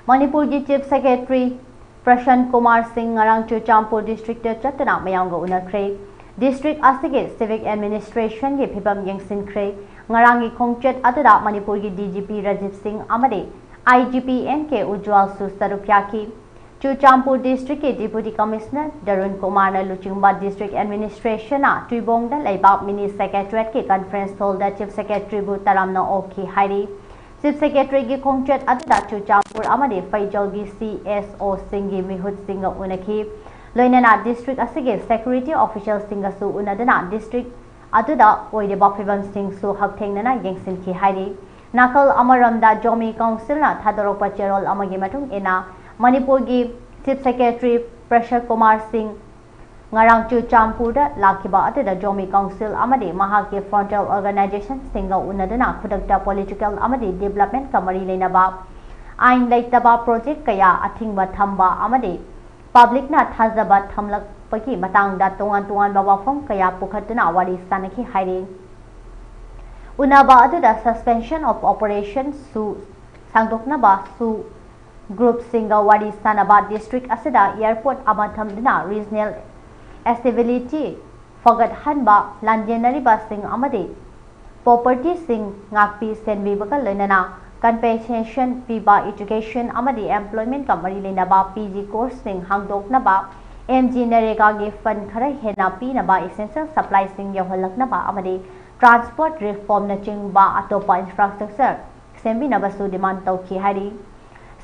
ꯃꯅꯤꯄꯨꯔꯒꯤ Chief Secretary ꯄ꯭ꯔꯁꯥꯟ ꯀꯨꯃꯥꯔ ꯁꯤꯡ ꯉꯔꯥꯡ ꯆꯨꯔꯆꯥꯟꯄꯨꯔ districtꯇ ꯆꯠꯇꯨꯅ ꯃꯌꯥꯝꯒ ꯎꯅꯈ꯭ꯔꯦ꯫ District ꯑꯁꯤꯒꯤ civic administrationꯒꯤ ꯐꯤꯕꯝ ꯌꯦꯡꯁꯤꯟꯈ꯭ꯔꯦ꯫ ꯉꯔꯥꯡꯒꯤ ꯈꯣꯡꯆꯠ ꯑꯗꯨꯗ ꯃꯅꯤꯄꯨꯔꯒꯤ DGP ꯔꯥꯖꯤꯕ ꯁꯤꯡ ꯑꯃꯗꯤ IGP N K ꯎꯖ꯭ꯋꯥꯜꯁꯨ ꯁꯔꯨꯛ ꯌꯥꯈꯤ꯫ ꯆꯨꯔꯆꯥꯟꯄꯨꯔ districtꯀꯤ Deputy Commissioner ꯗꯔꯨꯟ ꯀꯨꯃꯥꯔꯅ ꯂꯨꯆꯤꯡꯕ district administrationꯅ ꯇꯨꯏꯕꯣꯡꯗ ꯂꯩꯕ mini secretariatꯀꯤ conference hallꯗ Chief Secretaryꯕꯨ ꯇꯔꯥꯝꯅ ꯑꯣꯛꯈꯤ ꯍꯥꯏꯔꯤ꯫ Chief Secretary ꯒꯤ ꯈꯣꯡꯆꯠ ꯑꯗꯨꯗ ꯆꯨꯔꯆꯥꯟꯄꯨꯔ ꯑꯃꯗꯤ ꯐꯩꯖꯣꯜꯒꯤ C S O ꯁꯤꯡꯒꯤ ꯃꯤꯍꯨꯠꯁꯤꯡꯒ ꯎꯅꯈꯤ꯫ ꯂꯣꯏꯅꯅ district ꯑꯁꯤꯒꯤ security official ꯁꯤꯡꯒꯁꯨ ꯎꯅꯗꯨꯅ district ꯑꯗꯨꯗ ꯑꯣꯏꯔꯤꯕ ꯐꯤꯕꯝꯁꯤꯡꯁꯨ ꯍꯛꯊꯦꯡꯅꯅ ꯌꯦꯡꯁꯤꯟꯈꯤ ꯍꯥꯏꯔꯤ꯫ ꯅꯥꯀꯜ ꯑꯃꯔꯣꯝꯗ ꯖꯣꯃꯤ council ꯅ ꯊꯥꯗꯣꯔꯛꯄ ꯆꯦꯔꯣꯜ ꯑꯃꯒꯤ ꯃꯇꯨꯡ ꯏꯟꯅ, ꯃꯅꯤꯄꯨꯔꯒꯤ Chief Secretary ꯄ꯭ꯔꯁꯔ ꯀꯨꯃꯥꯔ ꯁꯤꯡ ꯉꯔꯥꯡ ꯆꯨꯔꯆꯥꯟꯄꯨꯔꯗ ꯂꯥꯛꯈꯤꯕ ꯑꯗꯨꯗ ꯖꯣꯃꯤ council ꯑꯃꯗꯤ ꯃꯍꯥꯛꯀꯤ frontal organization ꯁꯤꯡꯒ ꯎꯅꯗꯨꯅ ꯈꯨꯗꯛꯇ political ꯑꯃꯗꯤ development ꯀ ꯃꯔꯤ ꯂꯩꯅꯕ ꯑꯥꯏꯟ ꯂꯩꯇꯕ project ꯀꯌꯥ ꯑꯊꯤꯡꯕ ꯊꯝꯕ ꯑꯃꯗꯤ public ꯅ ꯊꯥꯖꯕ ꯊꯝꯂꯛꯄꯒꯤ ꯃꯇꯥꯡꯗ ꯇꯣꯉꯥꯟ ꯇꯣꯉꯥꯟꯕ ꯋꯥꯐꯝ ꯀꯌꯥ ꯄꯨꯈꯠꯇꯨꯅ ꯋꯥꯔꯤ ꯁꯥꯅꯈꯤ ꯍꯥꯏꯔꯤ꯫ ꯎꯅꯕ ꯑꯗꯨꯗ suspension of operation ꯁꯨ ꯁꯥꯡꯗꯣꯛꯅꯕꯁꯨ group ꯁꯤꯡꯒ ꯋꯥꯔꯤ ꯁꯥꯅꯕ, district ꯑꯁꯤꯗ airport ꯑꯃ ꯊꯝꯗꯨꯅ regional stability ꯐꯒꯠꯍꯟꯕ, ꯂꯥꯟꯖꯦꯟꯅꯔꯤꯕꯁꯤꯡ ꯑꯃꯗꯤ property ꯁꯤꯡ ꯉꯥꯛꯄꯤ ꯁꯦꯟꯕꯤꯕꯒ ꯂꯣꯏꯅꯅ compensation ꯄꯤꯕ, education ꯑꯃꯗꯤ employment ꯀ ꯃꯔꯤ ꯂꯩꯅꯕ P G course ꯁꯤꯡ ꯍꯥꯡꯗꯣꯛꯅꯕ, M G ꯅꯔꯦꯒꯥꯒꯤ fund ꯈꯔ ꯍꯦꯟꯅ ꯄꯤꯅꯕ, essential supply ꯁꯤꯡ ꯌꯧꯍꯜꯂꯛꯅꯕ ꯑꯃꯗꯤ transport reform ꯅꯆꯤꯡꯕ ꯑꯇꯣꯞꯄ infrastructure ꯁꯦꯝꯕꯤꯅꯕꯁꯨ demand ꯇꯧꯈꯤ ꯍꯥꯏꯔꯤ꯫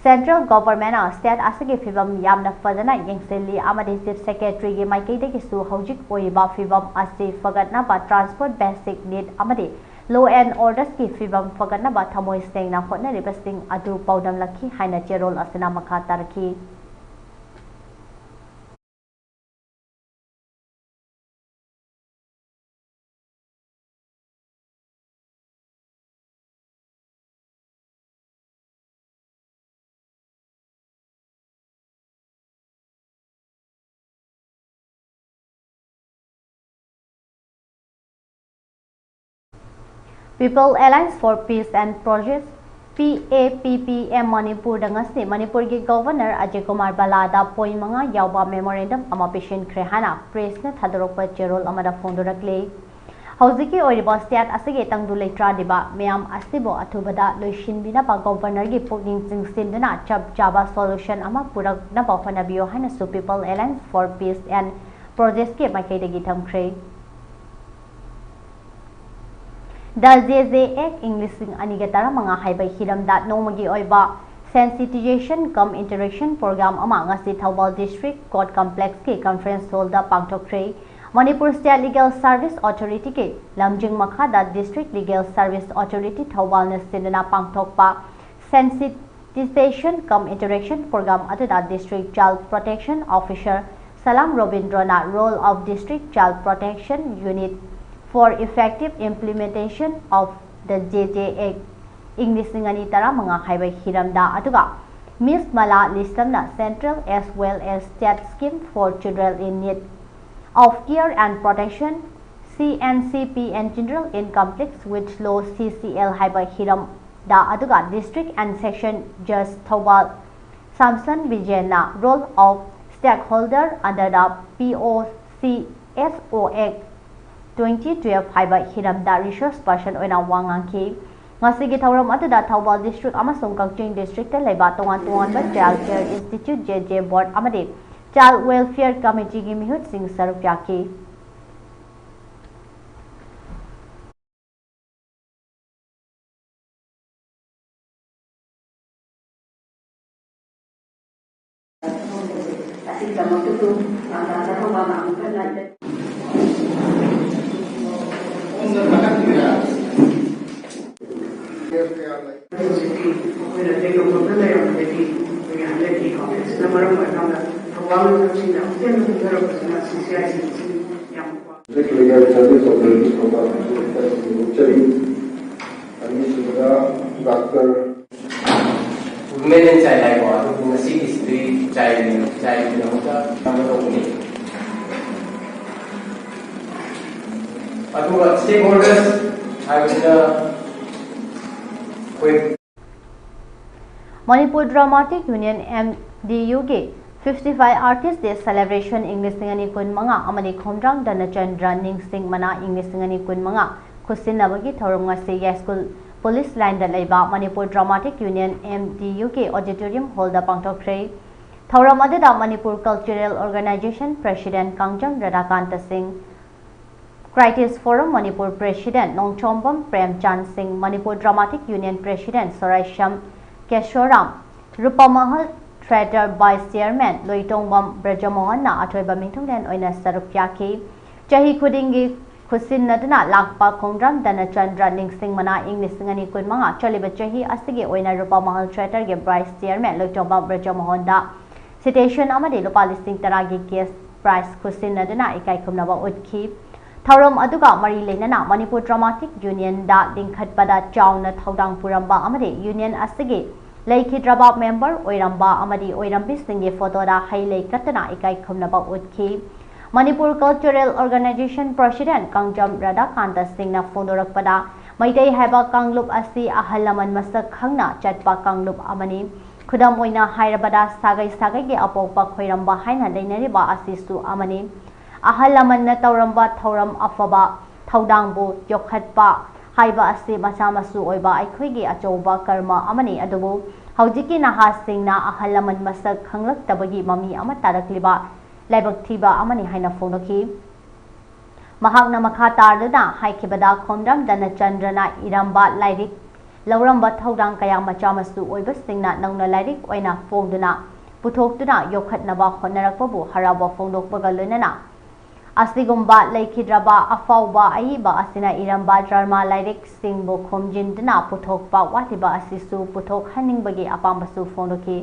Central government ꯅ state ꯑꯁꯤꯒꯤ ꯐꯤꯕꯝ ꯌꯥꯝꯅ ꯐꯖꯅ ꯌꯦꯡꯁꯤꯜꯂꯤ ꯑꯃꯗꯤ Chief Secretary ꯒꯤ ꯃꯥꯏꯀꯩꯗꯒꯤꯁꯨ ꯍꯧꯖꯤꯛ ꯑꯣꯏꯔꯤꯕ ꯐꯤꯕꯝ ꯑꯁꯤ ꯐꯒꯠꯅꯕ, transport basic need ꯑꯃꯗꯤ law and orders ꯀꯤ ꯐꯤꯕꯝ ꯐꯒꯠꯅꯕ ꯊꯃꯣꯏ ꯁꯦꯡꯅ ꯍꯣꯠꯅꯔꯤꯕꯁꯤꯡ ꯑꯗꯨ ꯄꯥꯎꯗꯝꯂꯛꯈꯤ ꯍꯥꯏꯅ ꯆꯦꯔꯣꯜ ꯑꯁꯤꯅ ꯃꯈꯥ ꯇꯥꯔꯛꯈꯤ꯫ People Alliance for Peace and Progress, P A P P M, ꯃꯅꯤꯄꯨꯔꯗ ꯉꯁꯤ ꯃꯅꯤꯄꯨꯔꯒꯤ Governor ꯑꯖꯌ ꯀꯨꯃꯥꯔ ꯕꯂꯥꯗ point ꯃꯉꯥ ꯌꯥꯎꯕ memorandum ꯑꯃ ꯄꯤꯁꯤꯟꯈ꯭ꯔꯦ ꯍꯥꯏꯅ press ꯅ ꯊꯥꯗꯣꯔꯛꯄ ꯆꯦꯔꯣꯜ ꯑꯃꯗ ꯐꯣꯡꯗꯣꯔꯛꯂꯤ꯫ ꯍꯧꯖꯤꯛꯀꯤ ꯑꯣꯏꯔꯤꯕ state ꯑꯁꯤꯒꯤ ꯇꯪꯗꯨ ꯂꯩꯇꯥꯔꯤꯕ ꯃꯌꯥꯝ ꯑꯁꯤꯕꯨ ꯑꯊꯨꯕꯗ ꯂꯣꯏꯁꯤꯟꯕꯤꯅꯕ Governor ꯒꯤ ꯄꯨꯛꯅꯤꯡ ꯆꯤꯡꯁꯤꯟꯗꯨꯅ ꯆꯞ ꯆꯥꯕ solution ꯑꯃ ꯄꯨꯔꯛꯅꯕ ꯍꯣꯠꯅꯕꯤꯌꯨ ꯍꯥꯏꯅꯁꯨ People Alliance for Peace and Progress ꯀꯤ ꯃꯥꯏꯀꯩꯗꯒꯤ ꯊꯝꯈ꯭ꯔꯦ꯫ The J J Act ꯏꯪ ꯂꯤꯁꯤꯡ ꯑꯅꯤꯒ ꯇꯔꯥꯃꯉꯥ ꯍꯥꯏꯕ ꯍꯤꯔꯝꯗ ꯅꯣꯡꯃꯒꯤ ꯑꯣꯏꯕ Sensitization cum Interaction Program ꯑꯃ ꯉꯁꯤ Thoubal District Court Complexꯀꯤ Conference Hallꯗ ꯄꯥꯡꯊꯣꯛꯈ꯭ꯔꯦ꯫ Manipur State Legal Service Authorityꯒꯤ ꯂꯝꯖꯤꯡ ꯃꯈꯥꯗ District Legal Service Authority ꯊꯧꯕꯥꯜꯅ ꯁꯤꯟꯗꯨꯅ ꯄꯥꯡꯊꯣꯛꯄ Sensitization cum Interaction Program ꯑꯗꯨꯗ District Child Protection Officer Salam ꯔꯣꯕꯤꯟꯗ꯭ꯔꯣꯅ Role of District Child Protection Unit for effective implementation of the J J Act ꯏꯪ ꯂꯤꯁꯤꯡ ꯑꯅꯤ ꯇꯔꯥꯃꯉꯥ ꯍꯥꯏꯕ ꯍꯤꯔꯝꯗ, ꯑꯗꯨꯒ Miss ꯃꯂꯥ ꯂꯤꯁꯂꯝꯅ Central as well as State Scheme for Children in Need of Care and Protection, C N C P and Children in Conflict with Law, C C L ꯍꯥꯏꯕ ꯍꯤꯔꯝꯗ, ꯑꯗꯨꯒ District and Session Judge Thoubal ꯁꯥꯝꯁꯟ ꯕꯤꯖꯦꯟꯅ Role of Stakeholder under the P O C S O Act twenty twelve ꯍꯥꯏꯕ ꯍꯤꯔꯝꯗ Resource Person ꯑꯣꯏꯅ ꯋꯥ ꯉꯥꯡꯈꯤ꯫ ꯉꯁꯤꯒꯤ ꯊꯧꯔꯝ ꯑꯗꯨꯗ Thoubal District ꯑꯃꯁꯨꯡ ꯀꯛꯆꯤꯡ Districtꯇ ꯂꯩꯕ ꯇꯣꯉꯥꯟ ꯇꯣꯉꯥꯟꯕ Child Care Institute, J J Board ꯑꯃꯗꯤ Child Welfare Committeeꯒꯤ ꯃꯤꯍꯨꯠꯁꯤꯡ ꯁꯔꯨꯛ ꯌꯥꯈꯤ꯫ ꯑꯁꯤꯒꯤꯗꯃꯛꯇꯁꯨ ꯇꯥꯟꯖꯥ ꯆꯥꯅꯕ ꯑꯃꯨꯛ ꯍꯟꯅ ꯍꯧꯖꯤꯛꯇꯤ ꯑꯩꯈꯣꯏꯅ ꯇꯦꯛꯅꯧꯄꯜꯗ ꯂꯩꯔꯝꯕꯗꯒꯤ ꯑꯩꯈꯣꯏꯒꯤ ꯍꯟꯗꯛꯀꯤ ꯀꯣꯚꯤꯗꯁꯤꯅ ꯃꯔꯝ ꯑꯣꯏꯔꯀꯥꯟꯗ ꯊꯧꯕꯥꯜ ꯂꯣꯟꯁꯤꯡꯗ ꯍꯣꯇꯦꯜꯗ ꯍꯣꯡꯅꯔꯛꯄꯁꯤꯅ ꯁꯤ ꯁꯤ ꯑꯥꯏ ꯁꯤꯁꯤ ꯌꯥꯝ Legal Service Authority ꯊꯧꯕꯥꯜ ꯍꯥꯏꯅ ꯂꯩꯖꯔꯤ꯫ ꯑꯅꯤꯁꯨꯕꯗ ꯗꯥꯛꯇꯔ Women and Child ꯍꯥꯏꯀꯣ, ꯑꯗꯨꯕꯨ ꯉꯁꯤꯒꯤꯁꯤꯗꯤ Child, Childꯀꯤꯗꯃꯛꯇ ꯑꯃ ꯇꯧꯕꯅꯤ꯫ ꯑꯗꯨꯒ Stakeholders ꯍꯥꯏꯕꯁꯤꯅ ꯑꯩꯈꯣꯏ Manipur Dramatic Union, M D Uꯒꯤ fifty five Artist Day Celebration ꯏꯪ ꯂꯤꯁꯤꯡ ꯑꯅꯤ ꯀꯨꯟꯃꯉꯥ ꯑꯃꯗꯤ ꯈꯣꯝꯗ꯭ꯔꯥꯡ ꯙꯅꯆꯟꯗ꯭ꯔ ꯅꯤꯡꯁꯤꯡ ꯃꯅꯥ ꯏꯪ ꯂꯤꯁꯤꯡ ꯑꯅꯤ ꯀꯨꯟꯃꯉꯥ ꯈꯨꯠꯁꯤꯟꯅꯕꯒꯤ ꯊꯧꯔꯝ ꯉꯁꯤ ꯌꯥꯏꯁ꯭ꯀꯨꯜ Police Lineꯗ ꯂꯩꯕ Manipur Dramatic Union, M D Uꯒꯤ Auditorium Hallꯗ ꯄꯥꯡꯊꯣꯛꯈ꯭ꯔꯦ꯫ ꯊꯧꯔꯝ ꯑꯗꯨꯗ Manipur Cultural Organisation President Kangjam ꯔꯥꯙꯥꯀꯥꯟꯇ ꯁꯤꯡ, Critics Forum Manipur President Nongchombam Premchand Singh, Manipur Dramatic Union President Sorasham Keshoram, Rupamahal Theatre Vice Chairman ꯂꯣꯏꯇꯣꯡꯕꯝ ꯕ꯭ꯔꯖꯃꯣꯍꯟꯅ ꯑꯊꯣꯏꯕ ꯃꯤꯡꯊꯣꯜꯂꯦꯟ ꯑꯣꯏꯅ ꯁꯔꯨꯛ ꯌꯥꯈꯤ꯫ ꯆꯍꯤ ꯈꯨꯗꯤꯡꯒꯤ ꯈꯨꯠꯁꯤꯟꯅꯗꯨꯅ ꯂꯥꯛꯄ ꯈꯣꯡꯗ꯭ꯔꯝ ꯙꯅꯆꯟꯗ꯭ꯔ ꯅꯤꯡꯁꯤꯡ ꯃꯅꯥ ꯏꯪ ꯂꯤꯁꯤꯡ ꯑꯅꯤ ꯀꯨꯟꯃꯉꯥ ꯆꯠꯂꯤꯕ ꯆꯍꯤ ꯑꯁꯤꯒꯤ ꯑꯣꯏꯅ ꯔꯨꯄꯥ ꯃꯍꯜ ꯊꯤꯌꯦꯇꯔꯒꯤ ꯚꯥꯏꯁ ꯆꯤꯌꯔꯃꯦꯟ ꯂꯣꯏꯇꯣꯡꯕꯝ ꯕ꯭ꯔꯖꯃꯣꯍꯟꯗ ꯁꯤꯇꯦꯁꯟ ꯑꯃꯗꯤ ꯂꯨꯄꯥ ꯂꯤꯁꯤꯡ ꯇꯔꯥꯒꯤ ꯀꯦꯁ ꯄ꯭ꯔꯥꯏꯖ ꯈꯨꯠꯁꯤꯟꯅꯗꯨꯅ ꯏꯀꯥꯏ ꯈꯨꯝꯅꯕ ꯎꯠꯈꯤ꯫ ꯊꯧꯔꯝ ꯑꯗꯨꯒ ꯃꯔꯤ ꯂꯩꯅꯅ ꯃꯅꯤꯄꯨꯔ ꯗ꯭ꯔꯃꯥꯇꯤꯛ ꯌꯨꯅꯤꯌꯟꯗ ꯂꯤꯡꯈꯠꯄꯗ ꯆꯥꯎꯅ ꯊꯧꯗꯥꯡ ꯄꯨꯔꯝꯕ ꯑꯃꯗꯤ ꯌꯨꯅꯤꯌꯟ ꯑꯁꯤꯒꯤ ꯂꯩꯈꯤꯗ꯭ꯔꯕ ꯃꯦꯝꯕꯔ ꯑꯣꯏꯔꯝꯕ ꯑꯃꯗꯤ ꯑꯣꯏꯔꯝꯕꯤꯁꯤꯡꯒꯤ ꯐꯣꯇꯣꯗ ꯍꯩ ꯂꯩ ꯀꯠꯇꯨꯅ ꯏꯀꯥꯏ ꯈꯨꯝꯅꯕ ꯎꯠꯈꯤ꯫ Manipur cultural organisation president Kangjam Radhakanta ꯁꯤꯡꯅ ꯐꯣꯡꯗꯣꯔꯛꯄꯗ, ꯃꯩꯇꯩ ꯍꯥꯏꯕ ꯀꯥꯡꯂꯨꯞ ꯑꯁꯤ ꯑꯍꯜ ꯂꯃꯟ ꯃꯁꯛ ꯈꯪꯅ ꯆꯠꯄ ꯀꯥꯡꯂꯨꯞ ꯑꯃꯅꯤ꯫ ꯈꯨꯗꯝ ꯑꯣꯏꯅ ꯍꯥꯏꯔꯕꯗ, ꯁꯥꯒꯩ ꯁꯥꯒꯩꯒꯤ ꯑꯄꯣꯛꯄ ꯈꯣꯏꯔꯝꯕ ꯍꯥꯏꯅ ꯂꯩꯅꯔꯤꯕ ꯑꯁꯤꯁꯨ ꯑꯃꯅꯤ꯫ ꯑꯍꯜ ꯂꯃꯟꯅ ꯇꯧꯔꯝꯕ ꯊꯧꯔꯝ ꯑꯐꯕ ꯊꯧꯗꯥꯡꯕꯨ ꯌꯣꯛꯈꯠꯄ ꯍꯥꯏꯕ ꯑꯁꯤ ꯃꯆꯥ ꯃꯁꯨ ꯑꯣꯏꯕ ꯑꯩꯈꯣꯏꯒꯤ ꯑꯆꯧꯕ ꯀꯔꯃ ꯑꯃꯅꯤ꯫ ꯑꯗꯨꯕꯨ ꯍꯧꯖꯤꯛꯀꯤ ꯅꯍꯥꯁꯤꯡꯅ ꯑꯍꯜ ꯂꯃꯟ ꯃꯁꯛ ꯈꯪꯂꯛꯇꯕꯒꯤ ꯃꯃꯤ ꯑꯃ ꯇꯥꯔꯛꯂꯤꯕ ꯂꯥꯏꯕꯛ ꯊꯤꯕ ꯑꯃꯅꯤ ꯍꯥꯏꯅ ꯐꯣꯡꯗꯣꯛꯈꯤ꯫ ꯃꯍꯥꯛꯅ ꯃꯈꯥ ꯇꯥꯗꯨꯅ ꯍꯥꯏꯈꯤꯕꯗ, ꯈꯣꯝꯗ꯭ꯔꯝ ꯙꯅꯆꯟꯗ꯭ꯔꯅ ꯏꯔꯝꯕ ꯂꯥꯏꯔꯤꯛ ꯂꯧꯔꯝꯕ ꯊꯧꯗꯥꯡ ꯀꯌꯥ ꯃꯆꯥ ꯃꯁꯨ ꯑꯣꯏꯕꯁꯤꯡꯅ ꯅꯧꯅ ꯂꯥꯏꯔꯤꯛ ꯑꯣꯏꯅ ꯐꯣꯡꯗꯨꯅ ꯄꯨꯊꯣꯛꯇꯨꯅ ꯌꯣꯛꯈꯠꯅꯕ ꯍꯣꯠꯅꯔꯛꯄꯕꯨ ꯍꯔꯥꯎꯕ ꯐꯣꯡꯗꯣꯛꯄꯒ ꯂꯣꯏꯅꯅ, ꯑꯁꯤꯒꯨꯝꯕ ꯂꯩꯈꯤꯗ꯭ꯔꯕ ꯑꯐꯥꯎꯕ ꯑꯏꯕ ꯑꯁꯤꯅ ꯏꯔꯝꯕ ꯗ꯭ꯔꯃꯥ ꯂꯥꯏꯔꯤꯛꯁꯤꯡꯕꯨ ꯈꯣꯝꯖꯤꯟꯗꯨꯅ ꯄꯨꯊꯣꯛꯄ ꯋꯥꯠꯂꯤꯕ ꯑꯁꯤꯁꯨ ꯄꯨꯊꯣꯛꯍꯟꯅꯤꯡꯕꯒꯤ ꯑꯄꯥꯝꯕꯁꯨ ꯐꯣꯡꯗꯣꯛꯈꯤ꯫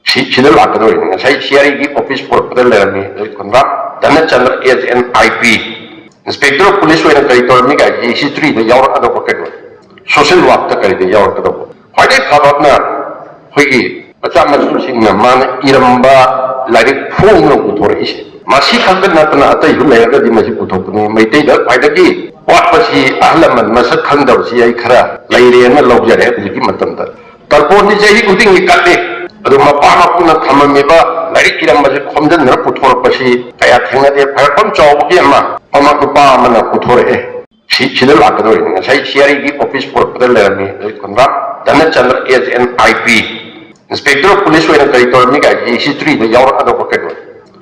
ꯁꯤ-, ꯁꯤꯗ ꯂꯥꯛꯀꯗꯧꯔꯤꯅꯤ꯫ ꯉꯁꯥꯏ ꯁꯤ ꯑꯥꯏ ꯒꯤ ꯑꯣꯐꯤꯁ ꯄꯨꯔꯛꯄꯗ ꯂꯩꯔꯝꯃꯤ Loitongbam Dhanachandra S N I P inspector of police ꯑꯣꯏꯅ ꯀꯔꯤ ꯇꯧꯔꯝꯃꯤ ꯀꯥꯏꯁꯤ ꯍꯤꯁꯇ꯭ꯔꯤꯗ ꯌꯥꯎꯔꯛꯀꯗꯧꯕ ꯀꯩꯅꯣ, ꯁꯣꯁꯤꯌꯦꯜ ꯋꯥꯔꯛꯇ ꯀꯔꯤꯗ ꯌꯥꯎꯔꯛꯀꯗꯧꯕ꯫ ꯈ꯭ꯋꯥꯏꯗꯒꯤ ꯐꯕ ꯑꯃꯅ ꯑꯩꯈꯣꯏꯒꯤ ꯃꯆꯥ ꯃꯁꯨꯁꯤꯡꯅ ꯃꯥꯅ ꯏꯔꯝꯕ ꯂꯥꯏꯔꯤꯛ ꯐꯣꯡꯗꯨꯅ ꯄꯨꯊꯣꯔꯛꯏꯁꯦ꯫ ꯃꯁꯤ ꯈꯛꯇ ꯅꯠꯇꯅ ꯑꯇꯩꯁꯨ ꯂꯩꯔꯒꯗꯤ ꯃꯁꯤ ꯄꯨꯊꯣꯛꯄꯅꯤ꯫ ꯃꯩꯇꯩꯗ ꯈ꯭ꯋꯥꯏꯗꯒꯤ ꯋꯥꯠꯄꯁꯤ ꯑꯍꯜ ꯂꯃꯟ ꯃꯁꯛ ꯈꯪꯗꯕꯁꯤ ꯑꯩ ꯈꯔ ꯂꯩꯔꯦꯅ ꯂꯧꯖꯔꯦ ꯍꯧꯖꯤꯛꯀꯤ ꯃꯇꯝꯗ꯫ ꯇꯔꯄꯣꯟꯗꯤ ꯆꯍꯤ ꯈꯨꯗꯤꯡꯒꯤ ꯀꯠꯂꯤ꯫ ꯑꯗꯨ ꯃꯄꯥ ꯃꯄꯨꯅ ꯊꯝꯃꯝꯃꯤꯕ ꯂꯥꯏꯔꯤꯛ ꯏꯔꯝꯕꯁꯦ ꯈꯣꯝꯖꯤꯟꯗꯨꯅ ꯄꯨꯊꯣꯔꯛꯄꯁꯤ ꯀꯌꯥ ꯊꯦꯡꯅꯗꯦ꯫ ꯐꯔꯛꯐꯝ ꯆꯥꯎꯕꯒꯤ ꯑꯃ ꯃꯃꯥ ꯅꯨꯄꯥ ꯑꯃꯅ ꯄꯨꯊꯣꯔꯛꯑꯦ꯫ ꯁꯤ-, ꯁꯤꯗ ꯂꯥꯛꯀꯗꯧꯔꯤꯅꯤ꯫ ꯉꯁꯥꯏ ꯁꯤ ꯑꯥꯏ ꯒꯤ ꯑꯣꯐꯤꯁ ꯄꯨꯔꯛꯄꯗ ꯂꯩꯔꯝꯃꯤ Loitongbam Dhanachandra S N I P inspector of police ꯑꯣꯏꯅ ꯀꯔꯤ ꯇꯧꯔꯝꯃꯤ ꯀꯥꯏꯁꯤ ꯍꯤꯁꯇ꯭ꯔꯤꯗ ꯌꯥꯎꯔꯛꯀꯗꯧꯕ ꯀꯩꯅꯣ꯫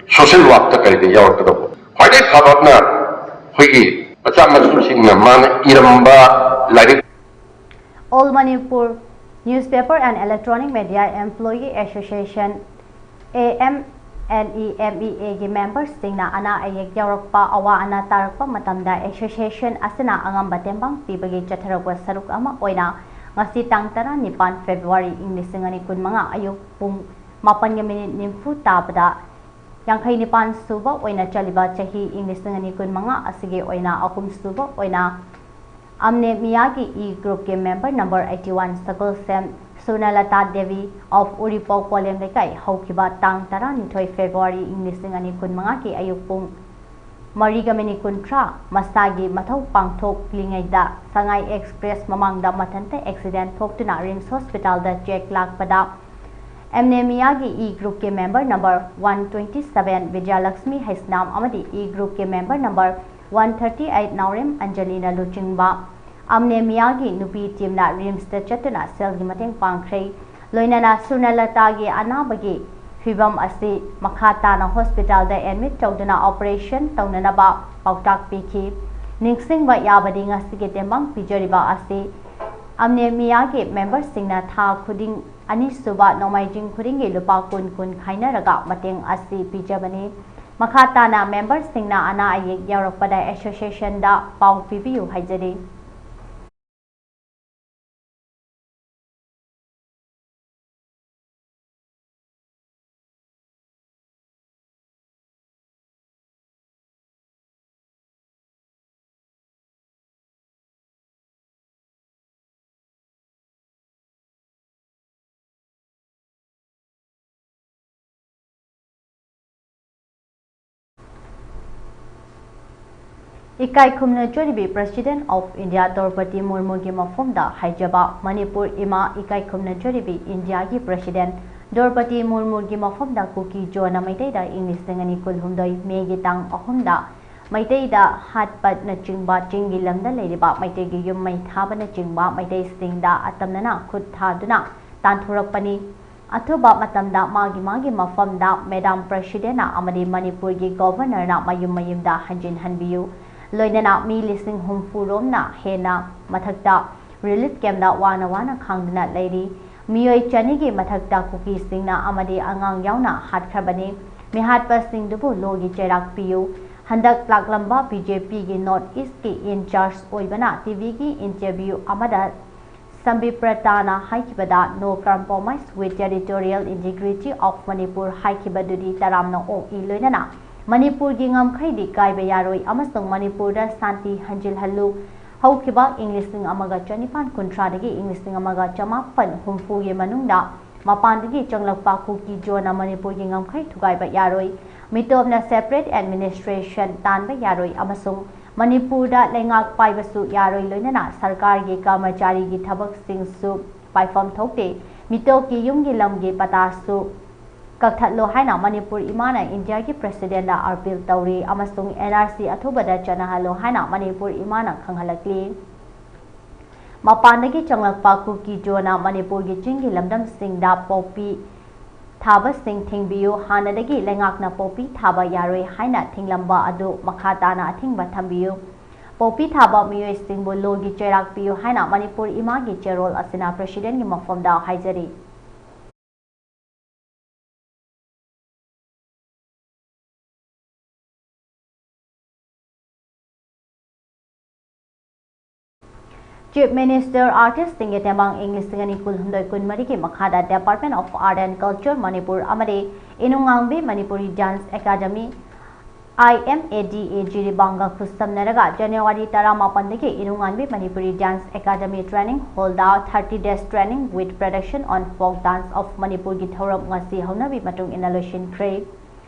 ꯁꯣꯁꯦꯜ ꯋꯥꯔꯛꯇ ꯀꯔꯤꯗ ꯌꯥꯎꯔꯛꯀꯗꯧꯕ꯫ ꯈ꯭ꯋꯥꯏꯗꯒꯤ ꯐꯕ ꯑꯃꯅ ꯑꯩꯈꯣꯏꯒꯤ ꯃꯆꯥ ꯃꯁꯨꯁꯤꯡꯅ ꯃꯥꯅ ꯏꯔꯝꯕ ꯂꯥꯏꯔꯤꯛ꯫ All Manipur Newspaper and Electronic Media Employee Association, A M N E M E A ꯒꯤ ꯃꯦꯝꯕꯔꯁꯤꯡꯅ ꯑꯅꯥ ꯑꯌꯦꯛ ꯌꯥꯎꯔꯛꯄ, ꯑꯋꯥ ꯑꯅꯥ ꯇꯥꯔꯛꯄ ꯃꯇꯝꯗ ꯑꯦꯁꯣꯁꯤꯌꯦꯁꯟ ꯑꯁꯤꯅ ꯑꯉꯝꯕ ꯇꯦꯡꯕꯥꯡ ꯄꯤꯕꯒꯤ ꯆꯠꯊꯔꯛꯄ ꯁꯔꯨꯛ ꯑꯃ ꯑꯣꯏꯅ ꯉꯁꯤ ꯇꯥꯡ ꯇꯔꯥꯅꯤꯄꯥꯟ ꯐꯦꯕ꯭ꯔꯨꯋꯥꯔꯤ ꯏꯪ ꯂꯤꯁꯤꯡ ꯑꯅꯤ ꯀꯨꯟꯃꯉꯥ ꯑꯌꯨꯛ ꯄꯨꯡ ꯃꯥꯄꯟꯒ ꯃꯤꯅꯤꯠ ꯅꯤꯐꯨ ꯇꯥꯕꯗ ꯌꯥꯡꯈꯩ ꯅꯤꯄꯥꯟ ꯁꯨꯕ ꯑꯣꯏꯅ ꯆꯠꯂꯤꯕ ꯆꯍꯤ ꯏꯪ ꯂꯤꯁꯤꯡ ꯑꯅꯤ ꯀꯨꯟꯃꯉꯥ ꯑꯁꯤꯒꯤ ꯑꯣꯏꯅ ꯑꯍꯨꯝ ꯁꯨꯕ ꯑꯣꯏꯅ ꯑꯝꯅꯦꯃꯤꯌꯥꯒꯤ ꯏ ꯒ꯭ꯔꯨꯞꯀꯤ member number eighty one Sagolsem Sunalata Devi of Uripok Kolem ꯂꯩꯀꯥꯏ ꯍꯧꯈꯤꯕ ꯇꯥꯡ ꯇꯔꯥꯅꯤꯊꯣꯏ ꯐꯦꯕ꯭ꯔꯨꯋꯥꯔꯤ ꯏꯪ ꯂꯤꯁꯤꯡ ꯑꯅꯤ ꯀꯨꯟꯃꯉꯥꯒꯤ ꯑꯌꯨꯛ ꯄꯨꯡ ꯃꯔꯤꯒ ꯃꯤꯅꯤꯠ ꯀꯨꯟꯊ꯭ꯔꯥ ꯃꯁꯥꯒꯤ ꯃꯊꯧ ꯄꯥꯡꯊꯣꯛꯂꯤꯉꯩꯗ ꯁꯉꯥꯏ ꯑꯦꯛꯁꯄ꯭ꯔꯦꯁ ꯃꯃꯥꯡꯗ ꯃꯊꯟꯇ ꯑꯦꯛꯁꯤꯗꯦꯟ ꯊꯣꯛꯇꯨꯅ ꯔꯤꯝꯁ ꯍꯣꯁꯄꯤꯇꯥꯜꯗ ꯆꯦꯛ ꯂꯥꯛꯄꯗ ꯑꯦꯝꯅꯦꯃꯤꯌꯥꯒꯤ ꯏ ꯒ꯭ꯔꯨꯞꯀꯤ member number one twenty seven Bijayalakshmi Heisnam ꯑꯃꯗꯤ ꯏ ꯒ꯭ꯔꯨꯞꯀꯤ member number one thirty eight Naorem ꯑꯟꯖꯂꯤꯅ ꯂꯨꯆꯤꯡꯕ ꯑꯝꯅꯦꯃꯤꯌꯥꯒꯤ ꯅꯨꯄꯤ ꯇꯤꯝꯅ ꯔꯤꯝꯁꯇ ꯆꯠꯇꯨꯅ ꯁꯦꯜꯒꯤ ꯃꯇꯦꯡ ꯄꯥꯡꯈ꯭ꯔꯦ꯫ ꯂꯣꯏꯅꯅ ꯁꯨꯔꯅꯂꯇꯥꯒꯤ ꯑꯅꯥꯕꯒꯤ ꯐꯤꯕꯝ ꯑꯁꯤ ꯃꯈꯥ ꯇꯥꯅ ꯍꯣꯁꯄꯤꯇꯥꯜꯗ ꯑꯦꯗꯃꯤꯠ ꯇꯧꯗꯨꯅ ꯑꯣꯄꯔꯦꯁꯟ ꯇꯧꯅꯅꯕ ꯄꯥꯎꯇꯥꯛ ꯄꯤꯈꯤ꯫ ꯅꯤꯡꯁꯤꯡꯕ ꯌꯥꯕꯗꯤ ꯉꯁꯤꯒꯤ ꯇꯦꯡꯕꯥꯡ ꯄꯤꯖꯔꯤꯕ ꯑꯁꯤ ꯑꯝꯅꯦꯃꯤꯌꯥꯒꯤ ꯃꯦꯝꯕꯔꯁꯤꯡꯅ ꯊꯥ ꯈꯨꯗꯤꯡ ꯑꯅꯤꯁꯨꯕ ꯅꯣꯡꯃꯥꯏꯖꯤꯡ ꯈꯨꯗꯤꯡꯒꯤ ꯂꯨꯄꯥ ꯀꯨꯟ ꯀꯨꯟ ꯈꯥꯏꯅꯔꯒ ꯃꯇꯦꯡ ꯑꯁꯤ ꯄꯤꯖꯕꯅꯤ꯫ ꯃꯈꯥ ꯇꯥꯅ ꯃꯦꯝꯕꯔꯁꯤꯡꯅ ꯑꯅꯥ ꯑꯌꯦꯛ ꯌꯥꯎꯔꯛꯄꯗ ꯑꯦꯁꯣꯁꯤꯌꯦꯁꯟꯗ ꯄꯥꯎ ꯄꯤꯕꯤꯌꯨ ꯍꯥꯏꯖꯔꯤ꯫ ꯏꯀꯥꯏ ꯈꯨꯝꯅꯖꯔꯤꯕꯤ President of India ꯗ꯭ꯔꯧꯄꯗꯤ ꯃꯨꯔꯃꯨꯒꯤ ꯃꯐꯝꯗ ꯍꯥꯏꯖꯕ꯫ ꯃꯅꯤꯄꯨꯔ ꯏꯃꯥ ꯏꯀꯥꯏ ꯈꯨꯝꯅꯖꯔꯤꯕꯤ ꯏꯟꯗꯤꯌꯥꯒꯤ President ꯗ꯭ꯔꯧꯄꯗꯤ ꯃꯨꯔꯃꯨꯒꯤ ꯃꯐꯝꯗ ꯀꯨꯀꯤ ꯖꯣꯅ ꯃꯩꯇꯩꯗ ꯏꯪ ꯂꯤꯁꯤꯡ ꯑꯅꯤ ꯀꯨꯟꯍꯨꯝꯗꯣꯏ ꯃꯦꯒꯤ ꯇꯥꯡ ꯑꯍꯨꯝꯗ ꯃꯩꯇꯩꯗ ꯍꯥꯠꯄꯠꯅꯆꯤꯡꯕ ꯆꯤꯡꯒꯤ ꯂꯝꯗ ꯂꯩꯔꯤꯕ ꯃꯩꯇꯩꯒꯤ ꯌꯨꯝ ꯃꯩ ꯊꯥꯕꯅꯆꯤꯡꯕ ꯃꯩꯇꯩꯁꯤꯡꯗ ꯑꯇꯝꯅꯅ ꯈꯨꯠ ꯊꯥꯗꯨꯅ ꯇꯥꯟꯊꯣꯔꯛꯄꯅꯤ꯫ ꯑꯊꯨꯕ ꯃꯇꯝꯗ ꯃꯥꯒꯤ ꯃꯥꯒꯤ ꯃꯐꯝꯗ Madam Presidentꯅ ꯑꯃꯗꯤ ꯃꯅꯤꯄꯨꯔꯒꯤ Governorꯅ ꯃꯌꯨꯝ ꯃꯌꯨꯝꯗ ꯍꯟꯖꯤꯟꯍꯟꯕꯤꯌꯨ꯫ ꯂꯣꯏꯅꯅ ꯃꯤ ꯂꯤꯁꯤꯡ ꯍꯨꯝꯐꯨ ꯔꯣꯝꯅ ꯍꯦꯟꯅ ꯃꯊꯛꯇ relief campꯇ ꯋꯥꯅ ꯋꯥꯅ ꯈꯥꯡꯗꯨꯅ ꯂꯩꯔꯤ꯫ ꯃꯤꯑꯣꯏ ꯆꯅꯤꯒꯤ ꯃꯊꯛꯇ ꯀꯨꯀꯤꯁꯤꯡꯅ ꯑꯃꯗꯤ ꯑꯉꯥꯡ ꯌꯥꯎꯅ ꯍꯥꯠꯈ꯭ꯔꯕꯅꯤ꯫ ꯃꯤꯍꯥꯠꯄꯁꯤꯡꯗꯨꯕꯨ ꯂꯣꯒꯤ ꯆꯩꯔꯥꯛ ꯄꯤꯌꯨ꯫ ꯍꯟꯗꯛ ꯂꯥꯛꯂꯝꯕ BJPꯒꯤ North Eastꯀꯤ in charge ꯑꯣꯏꯕꯅ TVꯒꯤ interview ꯑꯃꯗ ꯁꯝꯕꯤꯄ꯭ꯔꯇꯥꯅ ꯍꯥꯏꯈꯤꯕꯗ, "No compromise with territorial integrity of Manipur" ꯍꯥꯏꯈꯤꯕꯗꯨꯗꯤ ꯇꯔꯥꯝꯅ ꯑꯣꯛꯏ꯫ ꯂꯣꯏꯅꯅ ꯃꯅꯤꯄꯨꯔꯒꯤ ꯉꯝꯈꯩꯗꯤ ꯀꯥꯏꯕ ꯌꯥꯔꯣꯏ ꯑꯃꯁꯨꯡ ꯃꯅꯤꯄꯨꯔꯗ ꯁꯥꯟꯇꯤ ꯍꯟꯖꯤꯜꯍꯜꯂꯨ꯫ ꯍꯧꯈꯤꯕ ꯏꯪ ꯂꯤꯁꯤꯡ ꯑꯃꯒ ꯆꯅꯤꯄꯥꯟ ꯀꯨꯟꯊ꯭ꯔꯥꯗꯒꯤ ꯏꯪ ꯂꯤꯁꯤꯡ ꯑꯃꯒ ꯆꯃꯥꯄꯟ ꯍꯨꯝꯐꯨꯒꯤ ꯃꯅꯨꯡꯗ ꯃꯄꯥꯟꯗꯒꯤ ꯆꯪꯂꯛꯄ ꯀꯨꯀꯤ ꯖꯣꯅ ꯃꯅꯤꯄꯨꯔꯒꯤ ꯉꯝꯈꯩ ꯊꯨꯒꯥꯏꯕ ꯌꯥꯔꯣꯏ꯫ ꯃꯤꯇꯣꯞꯅ separate administration ꯇꯥꯟꯕ ꯌꯥꯔꯣꯏ ꯑꯃꯁꯨꯡ ꯃꯅꯤꯄꯨꯔꯗ ꯂꯩꯉꯥꯛ ꯄꯥꯏꯕꯁꯨ ꯌꯥꯔꯣꯏ, ꯂꯣꯏꯅꯅ ꯁꯔꯀꯥꯔꯒꯤ ꯀꯔꯃꯆꯥꯔꯤꯒꯤ ꯊꯕꯛꯁꯤꯡꯁꯨ ꯄꯥꯏꯐꯝ ꯊꯣꯛꯇꯦ꯫ ꯃꯤꯇꯣꯞꯀꯤ ꯌꯨꯝꯒꯤ ꯂꯝꯒꯤ ꯄꯇꯥꯁꯨ ꯀꯛꯊꯠꯂꯣ ꯍꯥꯏꯅ ꯃꯅꯤꯄꯨꯔ ꯏꯃꯥꯅ ꯏꯟꯗꯤꯌꯥꯒꯤ Presidentꯗ appeal ꯇꯧꯔꯤ ꯑꯃꯁꯨꯡ NRC ꯑꯊꯨꯕꯗ ꯆꯠꯅꯍꯜꯂꯣ ꯍꯥꯏꯅ ꯃꯅꯤꯄꯨꯔ ꯏꯃꯥꯅ ꯈꯪꯍꯜꯂꯛꯂꯤ꯫ ꯃꯄꯥꯟꯗꯒꯤ ꯆꯪꯂꯛꯄ ꯀꯨꯀꯤ ꯖꯣꯅ ꯃꯅꯤꯄꯨꯔꯒꯤ ꯆꯤꯡꯒꯤ ꯂꯝꯗꯝꯁꯤꯡꯗ ꯄꯣꯄꯤ ꯊꯥꯕꯁꯤꯡ ꯊꯤꯡꯕꯤꯌꯨ꯫ ꯍꯥꯟꯅꯗꯒꯤ ꯂꯩꯉꯥꯛꯅ ꯄꯣꯄꯤ ꯊꯥꯕ ꯌꯥꯔꯣꯏ ꯍꯥꯏꯅ ꯊꯤꯡꯂꯝꯕ ꯑꯗꯨ ꯃꯈꯥ ꯇꯥꯅ ꯑꯊꯤꯡꯕ ꯊꯝꯕꯤꯌꯨ꯫ ꯄꯣꯄꯤ ꯊꯥꯕ ꯃꯤꯑꯣꯏꯁꯤꯡꯕꯨ ꯂꯣꯒꯤ ꯆꯩꯔꯥꯛ ꯄꯤꯌꯨ ꯍꯥꯏꯅ ꯃꯅꯤꯄꯨꯔ ꯏꯃꯥꯒꯤ ꯆꯦꯔꯣꯜ ꯑꯁꯤꯅ Presidentꯀꯤ ꯃꯐꯝꯗ ꯍꯥꯏꯖꯔꯤ꯫ Chief Minister Artist Singye Tembang ꯏꯪ ꯂꯤꯁꯤꯡ ꯑꯅꯤ ꯀꯨꯟꯍꯨꯝꯗꯣꯏ ꯀꯨꯟꯃꯔꯤꯒꯤ ꯃꯈꯥꯗ Department of Art and Culture Manipur ꯑꯃꯗꯤ ꯏꯅꯨꯡꯉꯥꯡꯕꯤ Manipuri Dance Academy, IMADA, ꯖꯤꯔꯤꯕꯥꯝꯒ ꯈꯨꯠꯁꯝꯅꯔꯒ January ꯇꯔꯥꯃꯥꯄꯟꯗꯒꯤ ꯏꯅꯨꯡꯉꯥꯟꯕꯤ Manipuri Dance Academy Training Hallꯗ thirty days training with production on folk dance of Manipurꯒꯤ ꯊꯧꯔꯝ ꯉꯁꯤ ꯍꯧꯅꯕꯤ ꯃꯇꯨꯡ ꯏꯟꯅ ꯂꯣꯏꯁꯤꯟꯈ꯭ꯔꯦ꯫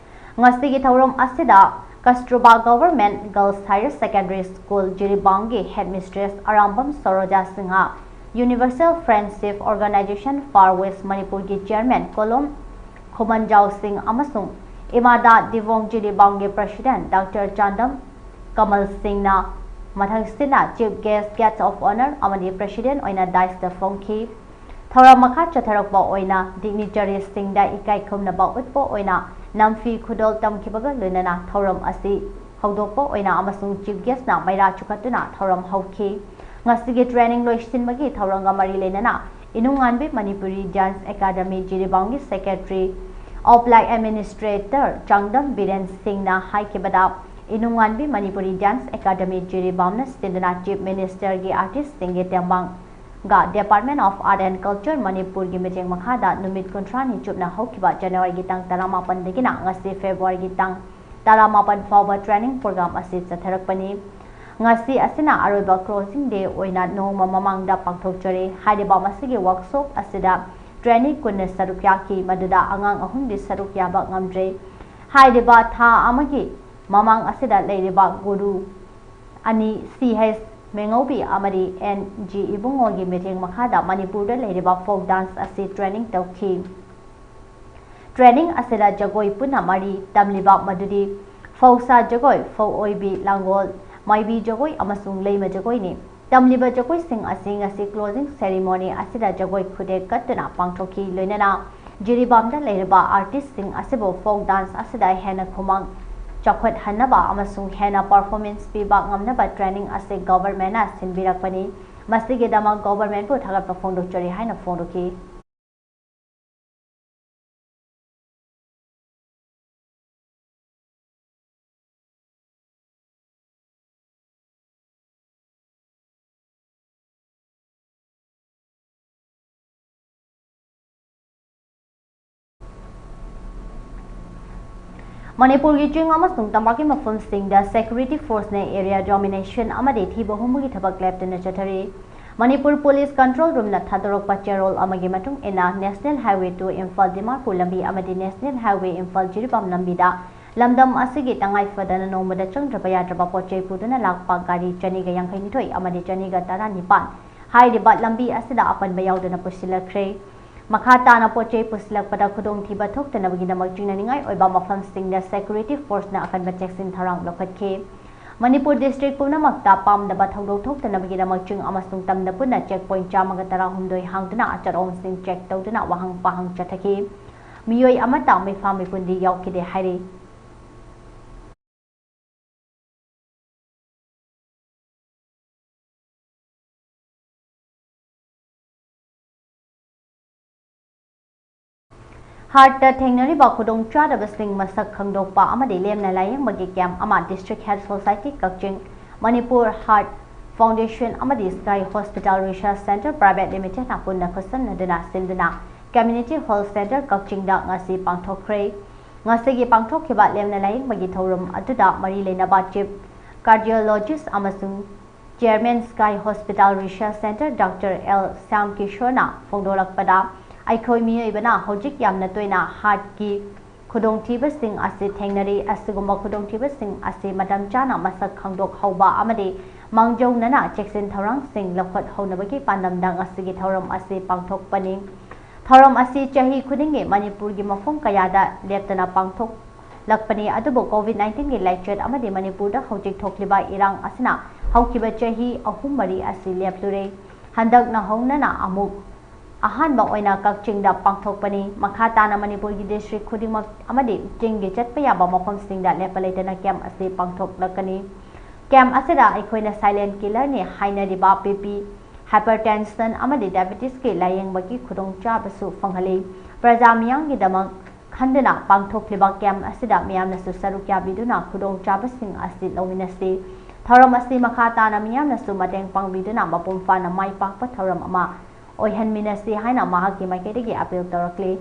ꯉꯁꯤꯒꯤ ꯊꯧꯔꯝ ꯑꯁꯤꯗ Kasturba Government Girls Higher Secondary School ꯖꯤꯔꯤꯕꯥꯝꯒꯤ Headmistress Arambam ꯁꯣꯔꯣꯖꯥ Singh, Universal Friendship Organization Far West ꯃꯅꯤꯄꯨꯔꯒꯤ Chairman ꯀꯣꯂꯣꯝ ꯈꯨꯃꯟꯖꯥꯎ ꯁꯤꯡ ꯑꯃꯁꯨꯡ ꯏꯃꯥꯗꯥ ꯗꯤꯕꯣꯡ ꯖꯤꯔꯤꯕꯥꯝꯒꯤ President Doctor ꯆꯥꯟꯗꯝ ꯀꯃꯜ ꯁꯤꯡꯅ ꯃꯊꯪꯁꯤꯠꯅ Chief Guest, Guest of Honour ꯑꯃꯗꯤ President ꯑꯣꯏꯅ dais ꯇ ꯐꯝꯈꯤ꯫ ꯊꯧꯔꯝ ꯃꯈꯥ ꯆꯠꯊꯔꯛꯄ ꯑꯣꯏꯅ dignitaries ꯁꯤꯡꯗ ꯏꯀꯥꯏ ꯈꯨꯝꯅꯕ ꯎꯠꯄ ꯑꯣꯏꯅ ꯅꯝꯐꯤ ꯈꯨꯗꯣꯜ ꯇꯝꯈꯤꯕꯒ ꯂꯣꯏꯅꯅ ꯊꯧꯔꯝ ꯑꯁꯤ ꯍꯧꯗꯣꯛꯄ ꯑꯣꯏꯅ ꯑꯃꯁꯨꯡ chief guest ꯅ ꯃꯩꯔꯥ ꯆꯨꯈꯠꯇꯨꯅ ꯊꯧꯔꯝ ꯍꯧꯈꯤ꯫ ꯉꯁꯤꯒꯤ training ꯂꯣꯏꯁꯤꯟꯕꯒꯤ ꯊꯧꯔꯝꯒ ꯃꯔꯤ ꯂꯩꯅꯅ ꯏꯅꯨꯡꯉꯥꯟꯕꯤ Manipuri Dance Academy ꯖꯤꯔꯤꯕꯥꯝꯒꯤ secretary, ꯑꯣꯄꯂꯥꯏ administrator ꯆꯥꯡꯗꯝ Biren ꯁꯤꯡꯅ ꯍꯥꯏꯈꯤꯕꯗ, ꯏꯅꯨꯡꯉꯥꯟꯕꯤ ꯃꯅꯤꯄꯨꯔꯤ Dance Academy ꯖꯤꯔꯤꯕꯥꯝꯅ ꯁꯤꯟꯗꯨꯅ Chief Minister ꯒꯤ artist ꯁꯤꯡꯒꯤ ꯇꯦꯡꯕꯥꯡ ꯒ Department of Art and Culture ꯃꯅꯤꯄꯨꯔꯒꯤ ꯃꯤꯠꯌꯦꯡ ꯃꯈꯥꯗ ꯅꯨꯃꯤꯠ ꯀꯨꯟꯊ꯭ꯔꯥꯅꯤ ꯆꯨꯞꯅ ꯍꯧꯈꯤꯕ January ꯒꯤ ꯇꯥꯡ ꯇꯔꯥꯃꯥꯄꯟꯗꯒꯤꯅ ꯉꯁꯤ February ꯒꯤ ꯇꯥꯡ ꯇꯔꯥꯃꯥꯄꯟ ꯐꯥꯎꯕ training program ꯑꯁꯤ ꯆꯠꯊꯔꯛꯄꯅꯤ꯫ ꯉꯁꯤ ꯑꯁꯤꯅ ꯑꯔꯣꯏꯕ closing day ꯑꯣꯏꯅ ꯅꯣꯡꯃ ꯃꯃꯥꯡꯗ ꯄꯥꯡꯊꯣꯛꯆꯔꯤ꯫ ꯍꯥꯏꯔꯤꯕ ꯃꯁꯤꯒꯤ workshop ꯑꯁꯤꯗ trainee ꯀꯨꯟꯅ ꯁꯔꯨꯛ ꯌꯥꯈꯤ, ꯃꯗꯨꯗ ꯑꯉꯥꯡ ꯑꯍꯨꯝꯗꯤ ꯁꯔꯨꯛ ꯌꯥꯕ ꯉꯝꯗ꯭ꯔꯦ꯫ ꯍꯥꯏꯔꯤꯕ ꯊꯥ ꯑꯃꯒꯤ ꯃꯃꯥꯡ ꯑꯁꯤꯗ ꯂꯩꯔꯤꯕ ꯒꯨꯔꯨ ꯑꯅꯤ, ꯁꯤ ꯑꯩꯆ ꯃꯦꯉꯧꯕꯤ ꯑꯃꯗꯤ ꯑꯦꯟ ꯖꯤ ꯏꯕꯨꯡꯉꯣꯒꯤ ꯃꯤꯠꯌꯦꯡ ꯃꯈꯥꯗ ꯃꯅꯤꯄꯨꯔꯗ ꯂꯩꯔꯤꯕ folk dance ꯑꯁꯤ training ꯇꯧꯈꯤ꯫ Training ꯑꯁꯤꯗ ꯖꯒꯣꯏ ꯄꯨꯟꯅ ꯃꯔꯤ ꯇꯝꯂꯤꯕ, ꯃꯗꯨꯗꯤ ꯐꯧꯁꯥ ꯖꯒꯣꯏ, ꯐꯧ ꯑꯣꯏꯕꯤ ꯂꯥꯡꯒꯣꯜ, ꯃꯥꯏꯕꯤ ꯖꯒꯣꯏ ꯑꯃꯁꯨꯡ ꯂꯩꯃ ꯖꯒꯣꯏꯅꯤ꯫ ꯇꯝꯂꯤꯕ ꯖꯒꯣꯏꯁꯤꯡ ꯑꯁꯤ ꯉꯁꯤ closing ceremony ꯑꯁꯤꯗ ꯖꯒꯣꯏ ꯈꯨꯗꯦꯛ ꯀꯠꯇꯨꯅ ꯄꯥꯡꯊꯣꯛꯈꯤ꯫ ꯂꯣꯏꯅꯅ ꯖꯤꯔꯤꯕꯥꯝꯗ ꯂꯩꯔꯤꯕ artist ꯁꯤꯡ ꯑꯁꯤꯕꯨ folk dance ꯑꯁꯤꯗ ꯍꯦꯟꯅ ꯈꯨꯃꯥꯡ ꯆꯥꯎꯈꯠꯍꯟꯅꯕ ꯑꯃꯁꯨꯡ ꯍꯦꯟꯅ performance ꯄꯤꯕ ꯉꯝꯅꯕ training ꯑꯁꯤ government ꯅ ꯁꯤꯟꯕꯤꯔꯛꯄꯅꯤ꯫ ꯃꯁꯤꯒꯤꯗꯃꯛ government ꯄꯨ ꯊꯥꯒꯠꯄ ꯐꯣꯡꯗꯣꯛꯆꯔꯤ ꯍꯥꯏꯅ ꯐꯣꯡꯗꯣꯛꯈꯤ꯫ ꯃꯅꯤꯄꯨꯔꯒꯤ ꯆꯤꯡ ꯑꯃꯁꯨꯡ ꯇꯝꯄꯥꯛꯀꯤ ꯃꯐꯝꯁꯤꯡꯗ security force ꯅ area domination ꯑꯃꯗꯤ ꯊꯤꯕ ꯍꯨꯝꯕꯒꯤ ꯊꯕꯛ ꯂꯦꯞꯇꯅ ꯆꯠꯊꯔꯤ꯫ ꯃꯅꯤꯄꯨꯔ police control room ꯅ ꯊꯥꯗꯣꯔꯛꯄ ꯆꯦꯔꯣꯜ ꯑꯃꯒꯤ ꯃꯇꯨꯡ ꯏꯟꯅ, National Highway two Imphal Dimapur ꯂꯝꯕꯤ ꯑꯃꯗꯤ National Highway ꯏꯝꯐꯥꯜ ꯖꯤꯔꯤꯕꯥꯝ ꯂꯝꯕꯤꯗ ꯂꯝꯗꯝ ꯑꯁꯤꯒꯤ ꯇꯉꯥꯏ ꯐꯗꯅ ꯅꯣꯡꯃꯗ ꯆꯪꯗ꯭ꯔꯕ ꯌꯥꯗ꯭ꯔꯕ ꯄꯣꯠ ꯆꯩ ꯄꯨꯗꯨꯅ ꯂꯥꯛꯄ ꯒꯥꯔꯤ ꯆꯅꯤꯒ ꯌꯥꯡꯈꯩ ꯅꯤꯊꯣꯏ ꯑꯃꯗꯤ ꯆꯅꯤꯒ ꯇꯔꯥꯅꯤꯄꯥꯟ ꯍꯥꯏꯔꯤꯕ ꯂꯝꯕꯤ ꯑꯁꯤꯗ ꯑꯄꯟꯕ ꯌꯥꯎꯗꯅ ꯄꯨꯁꯤꯜꯂꯛꯈ꯭ꯔꯦ꯫ ꯃꯈꯥ ꯇꯥꯅ ꯄꯣꯠ ꯆꯩ ꯄꯨꯁꯤꯜꯂꯛꯄꯗ ꯈꯨꯗꯣꯡꯊꯤꯕ ꯊꯣꯛꯇꯅꯕꯒꯤꯗꯃꯛ ꯆꯤꯡꯅꯅꯤꯡꯉꯥꯏ ꯑꯣꯏꯕ ꯃꯐꯝꯁꯤꯡꯗ security force ꯅ ꯑꯀꯟꯕ ꯆꯦꯛꯁꯤꯟ ꯊꯧꯔꯥꯡ ꯂꯧꯈꯠꯈꯤ꯫ ꯃꯅꯤꯄꯨꯔ district ꯄꯨꯝꯅꯃꯛꯇ ꯄꯥꯝꯗꯕ ꯊꯧꯗꯣꯛ ꯊꯣꯛꯇꯅꯕꯒꯤꯗꯃꯛ ꯆꯤꯡ ꯑꯃꯁꯨꯡ ꯇꯝꯗ ꯄꯨꯟꯅ check point ꯆꯥꯝꯃꯒ ꯇꯔꯥꯍꯨꯝꯗꯣꯏ ꯍꯥꯡꯗꯨꯅ ꯑꯆꯠ ꯑꯍꯣꯡꯁꯤꯡ check ꯇꯧꯗꯨꯅ ꯋꯥꯍꯪ ꯄꯥꯍꯪ ꯆꯠꯊꯈꯤ꯫ ꯃꯤꯑꯣꯏ ꯑꯃꯠꯇ ꯃꯤꯐꯥ ꯃꯤꯄꯨꯟꯗꯤ ꯌꯥꯎꯈꯤꯗꯦ ꯍꯥꯏꯔꯤ꯫ Heart ꯊꯦꯡꯅꯔꯤꯕ ꯈꯨꯗꯣꯡꯆꯥꯗꯕꯁꯤꯡ ꯃꯁꯛ ꯈꯪꯗꯣꯛꯄ ꯑꯃꯗꯤ ꯂꯦꯝꯅ ꯂꯥꯌꯦꯡꯕꯒꯤ camp ꯑꯃ District Health Society ꯀꯛꯆꯤꯡ, ꯃꯅꯤꯄꯨꯔ Heart Foundation ꯑꯃꯗꯤ Sky Hospital Research Center Private Limited ꯅ ꯄꯨꯟꯅ ꯈꯨꯠꯁꯝꯅꯗꯨꯅ ꯁꯤꯟꯗꯨꯅ Community Health Center ꯀꯛꯆꯤꯡꯗ ꯉꯁꯤ ꯄꯥꯡꯊꯣꯛꯈ꯭ꯔꯦ꯫ ꯉꯁꯤꯒꯤ ꯄꯥꯡꯊꯣꯛꯈꯤꯕ ꯂꯦꯝꯅ ꯂꯥꯌꯦꯡꯕꯒꯤ ꯊꯧꯔꯝ ꯑꯗꯨꯗ ꯃꯔꯤ ꯂꯩꯅꯕ Chief Cardiologist ꯑꯃꯁꯨꯡ Chairman Sky Hospital Research Center Doctor L Shyam ꯀꯤꯁꯣꯔꯅ ꯐꯣꯡꯗꯣꯔꯛꯄꯗ, ꯑꯩꯈꯣꯏ ꯃꯤꯑꯣꯏꯕꯅ ꯍꯧꯖꯤꯛ ꯌꯥꯝꯅ ꯇꯣꯏꯅ heart ꯀꯤ ꯈꯨꯗꯣꯡꯊꯤꯕꯁꯤꯡ ꯑꯁꯤ ꯊꯦꯡꯅꯔꯤ꯫ ꯑꯁꯤꯒꯨꯝꯕ ꯈꯨꯗꯣꯡꯊꯤꯕꯁꯤꯡ ꯑꯁꯤ ꯃꯇꯝ ꯆꯥꯅ ꯃꯁꯛ ꯈꯪꯗꯣꯛꯍꯧꯕ ꯑꯃꯗꯤ ꯃꯥꯡꯖꯧꯅꯅ ꯆꯦꯛꯁꯤꯟ ꯊꯧꯔꯥꯡꯁꯤꯡ ꯂꯧꯈꯠꯍꯧꯅꯕꯒꯤ ꯄꯥꯟꯗꯝꯗ ꯉꯁꯤꯒꯤ ꯊꯧꯔꯝ ꯑꯁꯤ ꯄꯥꯡꯊꯣꯛꯄꯅꯤ꯫ ꯊꯧꯔꯝ ꯑꯁꯤ ꯆꯍꯤ ꯈꯨꯗꯤꯡꯒꯤ ꯃꯅꯤꯄꯨꯔꯒꯤ ꯃꯐꯝ ꯀꯌꯥꯗ ꯂꯦꯞꯇꯅ ꯄꯥꯡꯊꯣꯛꯂꯛꯄꯅꯤ, ꯑꯗꯨꯕꯨ COVID nineteen ꯒꯤ ꯂꯥꯏꯆꯠ ꯑꯃꯗꯤ ꯃꯅꯤꯄꯨꯔꯗ ꯍꯧꯖꯤꯛ ꯊꯣꯛꯂꯤꯕ ꯏꯔꯥꯡ ꯑꯁꯤꯅ ꯍꯧꯈꯤꯕ ꯆꯍꯤ ꯑꯍꯨꯝ ꯃꯔꯤ ꯑꯁꯤ ꯂꯦꯞꯂꯨꯔꯦ꯫ ꯍꯟꯗꯛꯅ ꯍꯧꯅꯅ ꯑꯃꯨꯛ ꯑꯍꯥꯟꯕ ꯑꯣꯏꯅ ꯀꯛꯆꯤꯡꯗ ꯄꯥꯡꯊꯣꯛꯄꯅꯤ꯫ ꯃꯈꯥ ꯇꯥꯅ ꯃꯅꯤꯄꯨꯔꯒꯤ district ꯈꯨꯗꯤꯡꯃꯛ ꯑꯃꯗꯤ ꯆꯤꯡꯒꯤ ꯆꯠꯄ ꯌꯥꯕ ꯃꯐꯝꯁꯤꯡꯗ ꯂꯦꯞꯄ ꯂꯩꯇꯅ camp ꯑꯁꯤ ꯄꯥꯡꯊꯣꯛꯂꯛꯀꯅꯤ꯫ Camp ꯑꯁꯤꯗ ꯑꯩꯈꯣꯏꯅ silent killer ꯅꯤ ꯍꯥꯏꯅꯔꯤꯕ BP, hypertension ꯑꯃꯗꯤ diabetes ꯀꯤ ꯂꯥꯌꯦꯡꯕꯒꯤ ꯈꯨꯗꯣꯡꯆꯥꯕꯁꯨ ꯐꯪꯍꯜꯂꯤ꯫ ꯄ꯭ꯔꯖꯥ ꯃꯤꯌꯥꯝꯒꯤꯗꯃꯛ ꯈꯟꯗꯨꯅ ꯄꯥꯡꯊꯣꯛꯂꯤꯕ camp ꯑꯁꯤꯗ ꯃꯤꯌꯥꯝꯅꯁꯨ ꯁꯔꯨꯛ ꯌꯥꯕꯤꯗꯨꯅ ꯈꯨꯗꯣꯡꯆꯥꯕꯁꯤꯡ ꯑꯁꯤ ꯂꯧꯃꯤꯟꯅꯁꯤ꯫ ꯊꯧꯔꯝ ꯑꯁꯤ ꯃꯈꯥ ꯇꯥꯅ ꯃꯤꯌꯥꯝꯅꯁꯨ ꯃꯇꯦꯡ ꯄꯥꯡꯕꯤꯗꯨꯅ ꯃꯄꯨꯡ ꯐꯥꯅ ꯃꯥꯏ ꯄꯥꯛꯄ ꯊꯧꯔꯝ ꯑꯃ ꯑꯣꯏꯍꯟꯃꯤꯟꯅꯁꯤ ꯍꯥꯏꯅ ꯃꯍꯥꯛꯀꯤ ꯃꯥꯏꯀꯩꯗꯒꯤ appeal ꯇꯧꯔꯛꯂꯤ꯫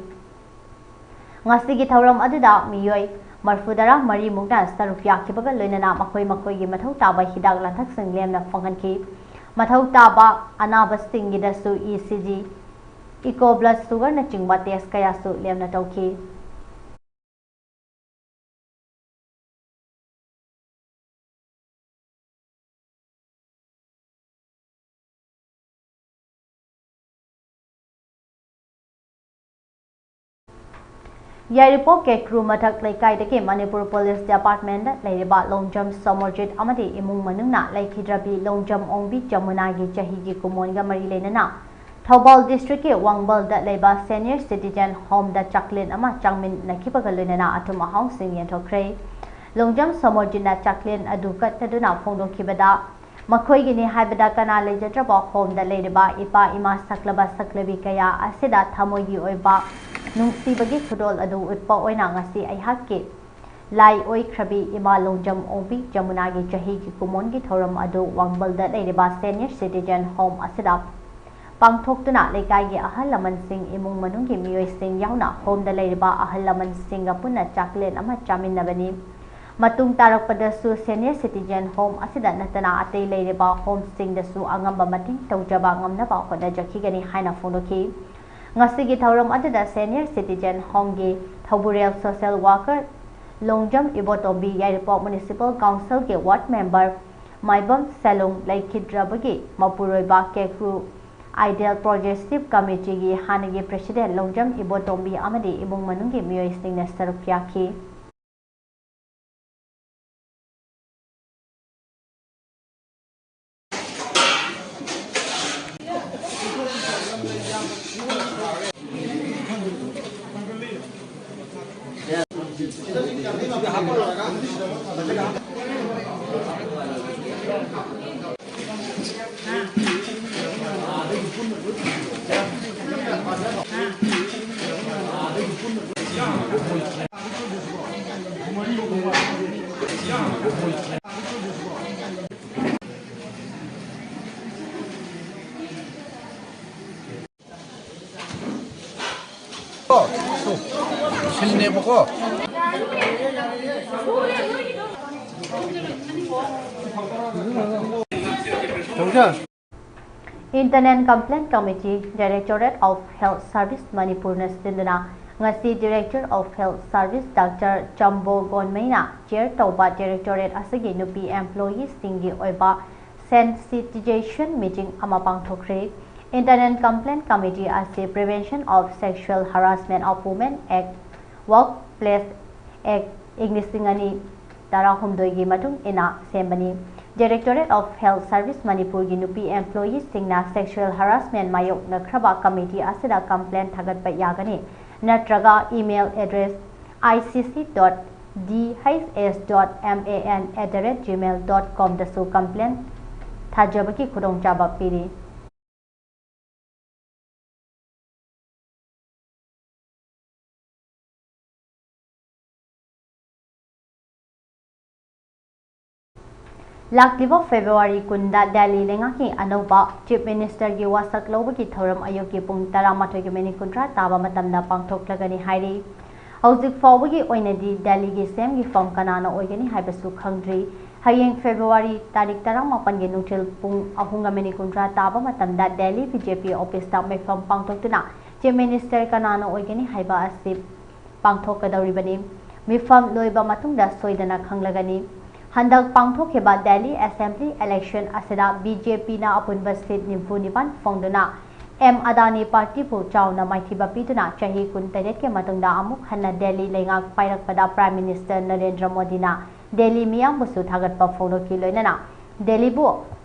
ꯉꯁꯤꯒꯤ ꯊꯧꯔꯝ ꯑꯗꯨꯗ ꯃꯤꯑꯣꯏ ꯃꯔꯤꯐꯨꯇꯔꯥ ꯃꯔꯤ ꯃꯨꯛꯅ ꯁꯔꯨꯛ ꯌꯥꯈꯤꯕꯒ ꯂꯣꯏꯅꯅ ꯃꯈꯣꯏ ꯃꯈꯣꯏꯒꯤ ꯃꯊꯧ ꯇꯥꯕ ꯍꯤꯗꯥꯛ ꯂꯥꯡꯊꯛꯁꯤꯡ ꯂꯦꯝꯅ ꯐꯪꯍꯟꯈꯤ꯫ ꯃꯊꯧ ꯇꯥꯕ ꯑꯅꯥꯕꯁꯤꯡꯒꯤꯗꯁꯨ ECG, echo, blood sugar ꯅꯆꯤꯡꯕ test ꯀꯌꯥꯁꯨ ꯂꯦꯝꯅ ꯇꯧꯈꯤ꯫ ꯌꯥꯏꯔꯤꯄꯣꯛ ꯀꯦꯀ꯭ꯔꯨ ꯃꯊꯛ ꯂꯩꯀꯥꯏꯗꯒꯤ ꯃꯅꯤꯄꯨꯔ ꯄꯨꯂꯤꯁ ꯗꯤꯄꯥꯔꯠꯃꯦꯟꯗ ꯂꯩꯔꯤꯕ ꯂꯣꯡꯖꯝ ꯁꯣꯃꯣꯔꯖꯤꯠ ꯑꯃꯗꯤ ꯏꯃꯨꯡ ꯃꯅꯨꯡꯅ ꯂꯩꯈꯤꯗ꯭ꯔꯕꯤ ꯂꯣꯡꯖꯝ ꯑꯣꯡꯕꯤ ꯖꯃꯨꯅꯥꯒꯤ ꯆꯍꯤꯒꯤ ꯀꯨꯃꯣꯟꯒ ꯃꯔꯤ ꯂꯩꯅꯅ ꯊꯧꯕꯥꯜ ꯗꯤꯁꯇ꯭ꯔꯤꯛꯀꯤ ꯋꯥꯡꯕꯜꯗ ꯂꯩꯕ ꯁꯦꯅꯤꯌꯔ ꯁꯤꯇꯤꯖꯦꯟ ꯍꯣꯝꯗ ꯆꯥꯛꯂꯦꯟ ꯑꯃ ꯆꯥꯃꯤꯟꯅꯈꯤꯕꯒ ꯂꯣꯏꯅꯅ ꯑꯊꯨꯝ ꯑꯍꯥꯎꯁꯤꯡ ꯌꯦꯟꯊꯣꯛꯈ꯭ꯔꯦ꯫ ꯂꯣꯡꯖꯝ ꯁꯣꯃꯣꯔꯖꯤꯠꯅ ꯆꯥꯛꯂꯦꯟ ꯑꯗꯨ ꯀꯠꯇꯗꯨꯅ ꯐꯣꯡꯗꯣꯛꯈꯤꯕꯗ, ꯃꯈꯣꯏꯒꯤꯅꯤ ꯍꯥꯏꯕꯗ ꯀꯅꯥ ꯂꯩꯖꯗ꯭ꯔꯕ ꯍꯣꯝꯗ ꯂꯩꯔꯤꯕ ꯏꯄꯥ ꯏꯃꯥ ꯁꯛꯂꯕ ꯁꯛꯂꯕꯤ ꯀꯌꯥ ꯑꯁꯤꯗ ꯊꯃꯣꯏꯒꯤ ꯑꯣꯏꯕ ꯅꯨꯡꯁꯤꯕꯒꯤ ꯈꯨꯗꯣꯜ ꯑꯗꯨ ꯎꯠꯄ ꯑꯣꯏꯅ ꯉꯁꯤ ꯑꯩꯍꯥꯛꯀꯤ ꯂꯥꯏ ꯑꯣꯏꯈ꯭ꯔꯕꯤ ꯏꯃꯥ ꯂꯣꯡꯖꯝ ꯑꯣꯡꯕꯤ ꯖꯃꯨꯅꯥꯒꯤ ꯆꯍꯤꯒꯤ ꯀꯨꯃꯣꯟꯒꯤ ꯊꯧꯔꯝ ꯑꯗꯨ ꯋꯥꯡꯕꯜꯗ ꯂꯩꯔꯤꯕ ꯁꯦꯅꯤꯌꯔ ꯁꯤꯇꯤꯖꯦꯟ ꯍꯣꯝ ꯑꯁꯤꯗ ꯄꯥꯡꯊꯣꯛꯇꯨꯅ ꯂꯩꯀꯥꯏꯒꯤ ꯑꯍꯜ ꯂꯃꯟꯁꯤꯡ, ꯏꯃꯨꯡ ꯃꯅꯨꯡꯒꯤ ꯃꯤꯑꯣꯏꯁꯤꯡ ꯌꯥꯎꯅ ꯍꯣꯝꯗ ꯂꯩꯔꯤꯕ ꯑꯍꯜ ꯂꯃꯟꯁꯤꯡꯒ ꯄꯨꯟꯅ ꯆꯥꯛꯂꯦꯟ ꯑꯃ ꯆꯥꯃꯤꯟꯅꯕꯅꯤ꯫ ꯃꯇꯨꯡ ꯇꯥꯔꯛꯄꯗꯁꯨ ꯁꯦꯅꯤꯌꯔ ꯁꯤꯇꯤꯖꯦꯟ ꯍꯣꯝ ꯑꯁꯤꯗ ꯅꯠꯇꯅ ꯑꯇꯩ ꯂꯩꯔꯤꯕ ꯍꯣꯝꯁꯤꯡꯗꯁꯨ ꯑꯉꯝꯕ ꯃꯇꯦꯡ ꯇꯧꯖꯕ ꯉꯝꯅꯕ ꯍꯣꯠꯅꯖꯈꯤꯒꯅꯤ ꯍꯥꯏꯅ ꯐꯣꯡꯗꯣꯛꯈꯤ꯫ ꯉꯁꯤꯒꯤ ꯊꯧꯔꯝ ꯑꯗꯨꯗ senior citizen ꯍꯣꯝꯒꯤ ꯊꯧꯕꯨꯔꯦꯜ social worker Longjam ꯏꯕꯣꯇꯣꯝꯕꯤ, ꯌꯥꯏꯔꯤꯄꯣꯛ ꯃ꯭ꯌꯨꯅꯤꯁꯤꯄꯥꯜ ꯀꯥꯎꯟꯁꯤꯜꯒꯤ ꯋꯥꯔꯗ ꯃꯦꯝꯕꯔ ꯃꯥꯏꯕꯝ ꯁꯦꯂꯨꯡ, ꯂꯩꯈꯤꯗ꯭ꯔꯕꯒꯤ ꯃꯄꯨꯔꯣꯏꯕ ꯀꯦꯀ꯭ꯔꯨ ꯑꯥꯏꯗꯦꯜ ꯄ꯭ꯔꯣꯒ꯭ꯔꯦꯁꯤꯞ ꯀꯃꯤꯇꯤꯒꯤ ꯍꯥꯟꯅꯒꯤ ꯄ꯭ꯔꯦꯁꯤꯗꯦꯟ ꯂꯣꯡꯖꯝ ꯏꯕꯣꯇꯣꯝꯕꯤ ꯑꯃꯗꯤ ꯏꯃꯨꯡ ꯃꯅꯨꯡꯒꯤ ꯃꯤꯑꯣꯏꯁꯤꯡꯅ ꯁꯔꯨꯛ ꯌꯥꯈꯤ꯫ ꯁꯤꯟꯅꯦꯕꯀꯣ꯫ ꯇꯧꯖ꯫ Internal Complaint Committee, Directorate of Health Service ꯃꯅꯤꯄꯨꯔꯅ ꯁꯤꯟꯗꯨꯅ ꯉꯁꯤ Director of Health Service doctor Chambo ꯒꯣꯟꯃꯩꯅ ꯆꯤꯌꯔ ꯇꯧꯕ ꯗꯥꯏꯔꯦꯛꯇꯣꯔꯦꯠ ꯑꯁꯤꯒꯤ ꯅꯨꯄꯤ ꯑꯦꯝꯄ꯭ꯂꯣꯌꯤꯁꯤꯡꯒꯤ ꯑꯣꯏꯕ ꯁꯦꯟꯁꯤꯇꯤꯖꯦꯁꯟ ꯃꯤꯇꯤꯡ ꯑꯃ ꯄꯥꯡꯊꯣꯛꯈ꯭ꯔꯦ꯫ Internal Complaint Committee ꯑꯁꯤ Prevention of Sexual Harassment of Women Act Workplace Act ꯏꯪ ꯂꯤꯁꯤꯡ ꯑꯅꯤ ꯇꯔꯥꯍꯨꯝꯗꯣꯏꯒꯤ ꯃꯇꯨꯡ ꯏꯟꯅ ꯁꯦꯝꯕꯅꯤ꯫ Directorate of Health Service ꯃꯅꯤꯄꯨꯔꯒꯤ ꯅꯨꯄꯤ employeeꯁꯤꯡꯅ sexual harassment ꯃꯥꯌꯣꯛꯅꯈ꯭ꯔꯕ committee ꯑꯁꯤꯗ complaint ꯊꯥꯒꯠꯄ ꯌꯥꯒꯅꯤ, ꯅꯠꯇ꯭ꯔꯒ email address I C C dot D H S dot man at the rate gmail dot comꯗꯁꯨ complaint ꯊꯥꯖꯕꯒꯤ ꯈꯨꯗꯣꯡꯆꯥꯕ ꯄꯤꯔꯤ꯫ ꯂꯥꯛꯂꯤꯕ February ꯀꯨꯟꯗ ꯗꯦꯜꯂꯤ ꯂꯩꯉꯥꯛꯀꯤ ꯑꯅꯧꯕ Chief Ministerꯒꯤ ꯋꯥꯁꯛ ꯂꯧꯕꯒꯤ ꯊꯧꯔꯝ ꯑꯌꯨꯛꯀꯤ ꯄꯨꯡ ꯇꯔꯥꯃꯥꯊꯣꯏꯒꯤ minute ꯀꯨꯟꯊ꯭ꯔꯥ ꯇꯥꯕ ꯃꯇꯝꯗ ꯄꯥꯡꯊꯣꯛꯂꯒꯅꯤ ꯍꯥꯏꯔꯤ꯫ ꯍꯧꯖꯤꯛ ꯐꯥꯎꯕꯒꯤ ꯑꯣꯏꯅꯗꯤ ꯗꯦꯜꯂꯤꯒꯤ CMꯒꯤ form ꯀꯅꯥꯅ ꯑꯣꯏꯒꯅꯤ ꯍꯥꯏꯕꯁꯨ ꯈꯪꯗ꯭ꯔꯤ꯫ ꯍꯌꯦꯡ February ꯇꯥꯔꯤꯛ ꯇꯔꯥꯃꯥꯄꯟꯒꯤ ꯅꯨꯡꯊꯤꯜ ꯄꯨꯡ ꯑꯍꯨꯝꯒ minute ꯀꯨꯟꯊ꯭ꯔꯥ ꯇꯥꯕ ꯃꯇꯝꯗ ꯗꯦꯜꯂꯤ BJP officeꯇ ꯃꯤꯐꯝ ꯄꯥꯡꯊꯣꯛꯇꯨꯅ Chief Minister ꯀꯅꯥꯅ ꯑꯣꯏꯒꯅꯤ ꯍꯥꯏꯕ ꯑꯁꯤ ꯄꯥꯡꯊꯣꯛꯀꯗꯧꯔꯤꯕꯅꯤ꯫ ꯃꯤꯐꯝ ꯂꯣꯏꯕ ꯃꯇꯨꯡꯗ ꯁꯣꯏꯗꯅ ꯈꯪꯂꯒꯅꯤ꯫ ꯍꯟꯗꯛ ꯄꯥꯡꯊꯣꯛꯈꯤꯕ ꯗꯦꯜꯂꯤ Assembly election ꯑꯁꯤꯗ BJPꯅ ꯑꯄꯨꯟꯕ seat ꯅꯤꯐꯨ ꯅꯤꯄꯥꯟ ꯐꯪꯗꯨꯅ M ꯑꯗꯥꯅꯤ partyꯕꯨ ꯆꯥꯎꯅ ꯃꯥꯏꯊꯤꯕ ꯄꯤꯗꯨꯅ ꯆꯍꯤ ꯀꯨꯟꯇꯔꯦꯠꯀꯤ ꯃꯇꯨꯡꯗ ꯑꯃꯨꯛ ꯍꯟꯅ ꯗꯦꯜꯂꯤ ꯂꯩꯉꯥꯛ ꯄꯥꯏꯔꯛꯄꯗ Prime Minister ꯅꯔꯦꯟꯗ꯭ꯔ ꯃꯣꯗꯤꯅ ꯗꯦꯜꯂꯤ ꯃꯤꯌꯥꯝꯕꯨꯁꯨ ꯊꯥꯒꯠꯄ ꯐꯣꯡꯗꯣꯛꯈꯤ꯫ ꯂꯣꯏꯅꯅ ꯗꯦꯜꯂꯤꯕꯨ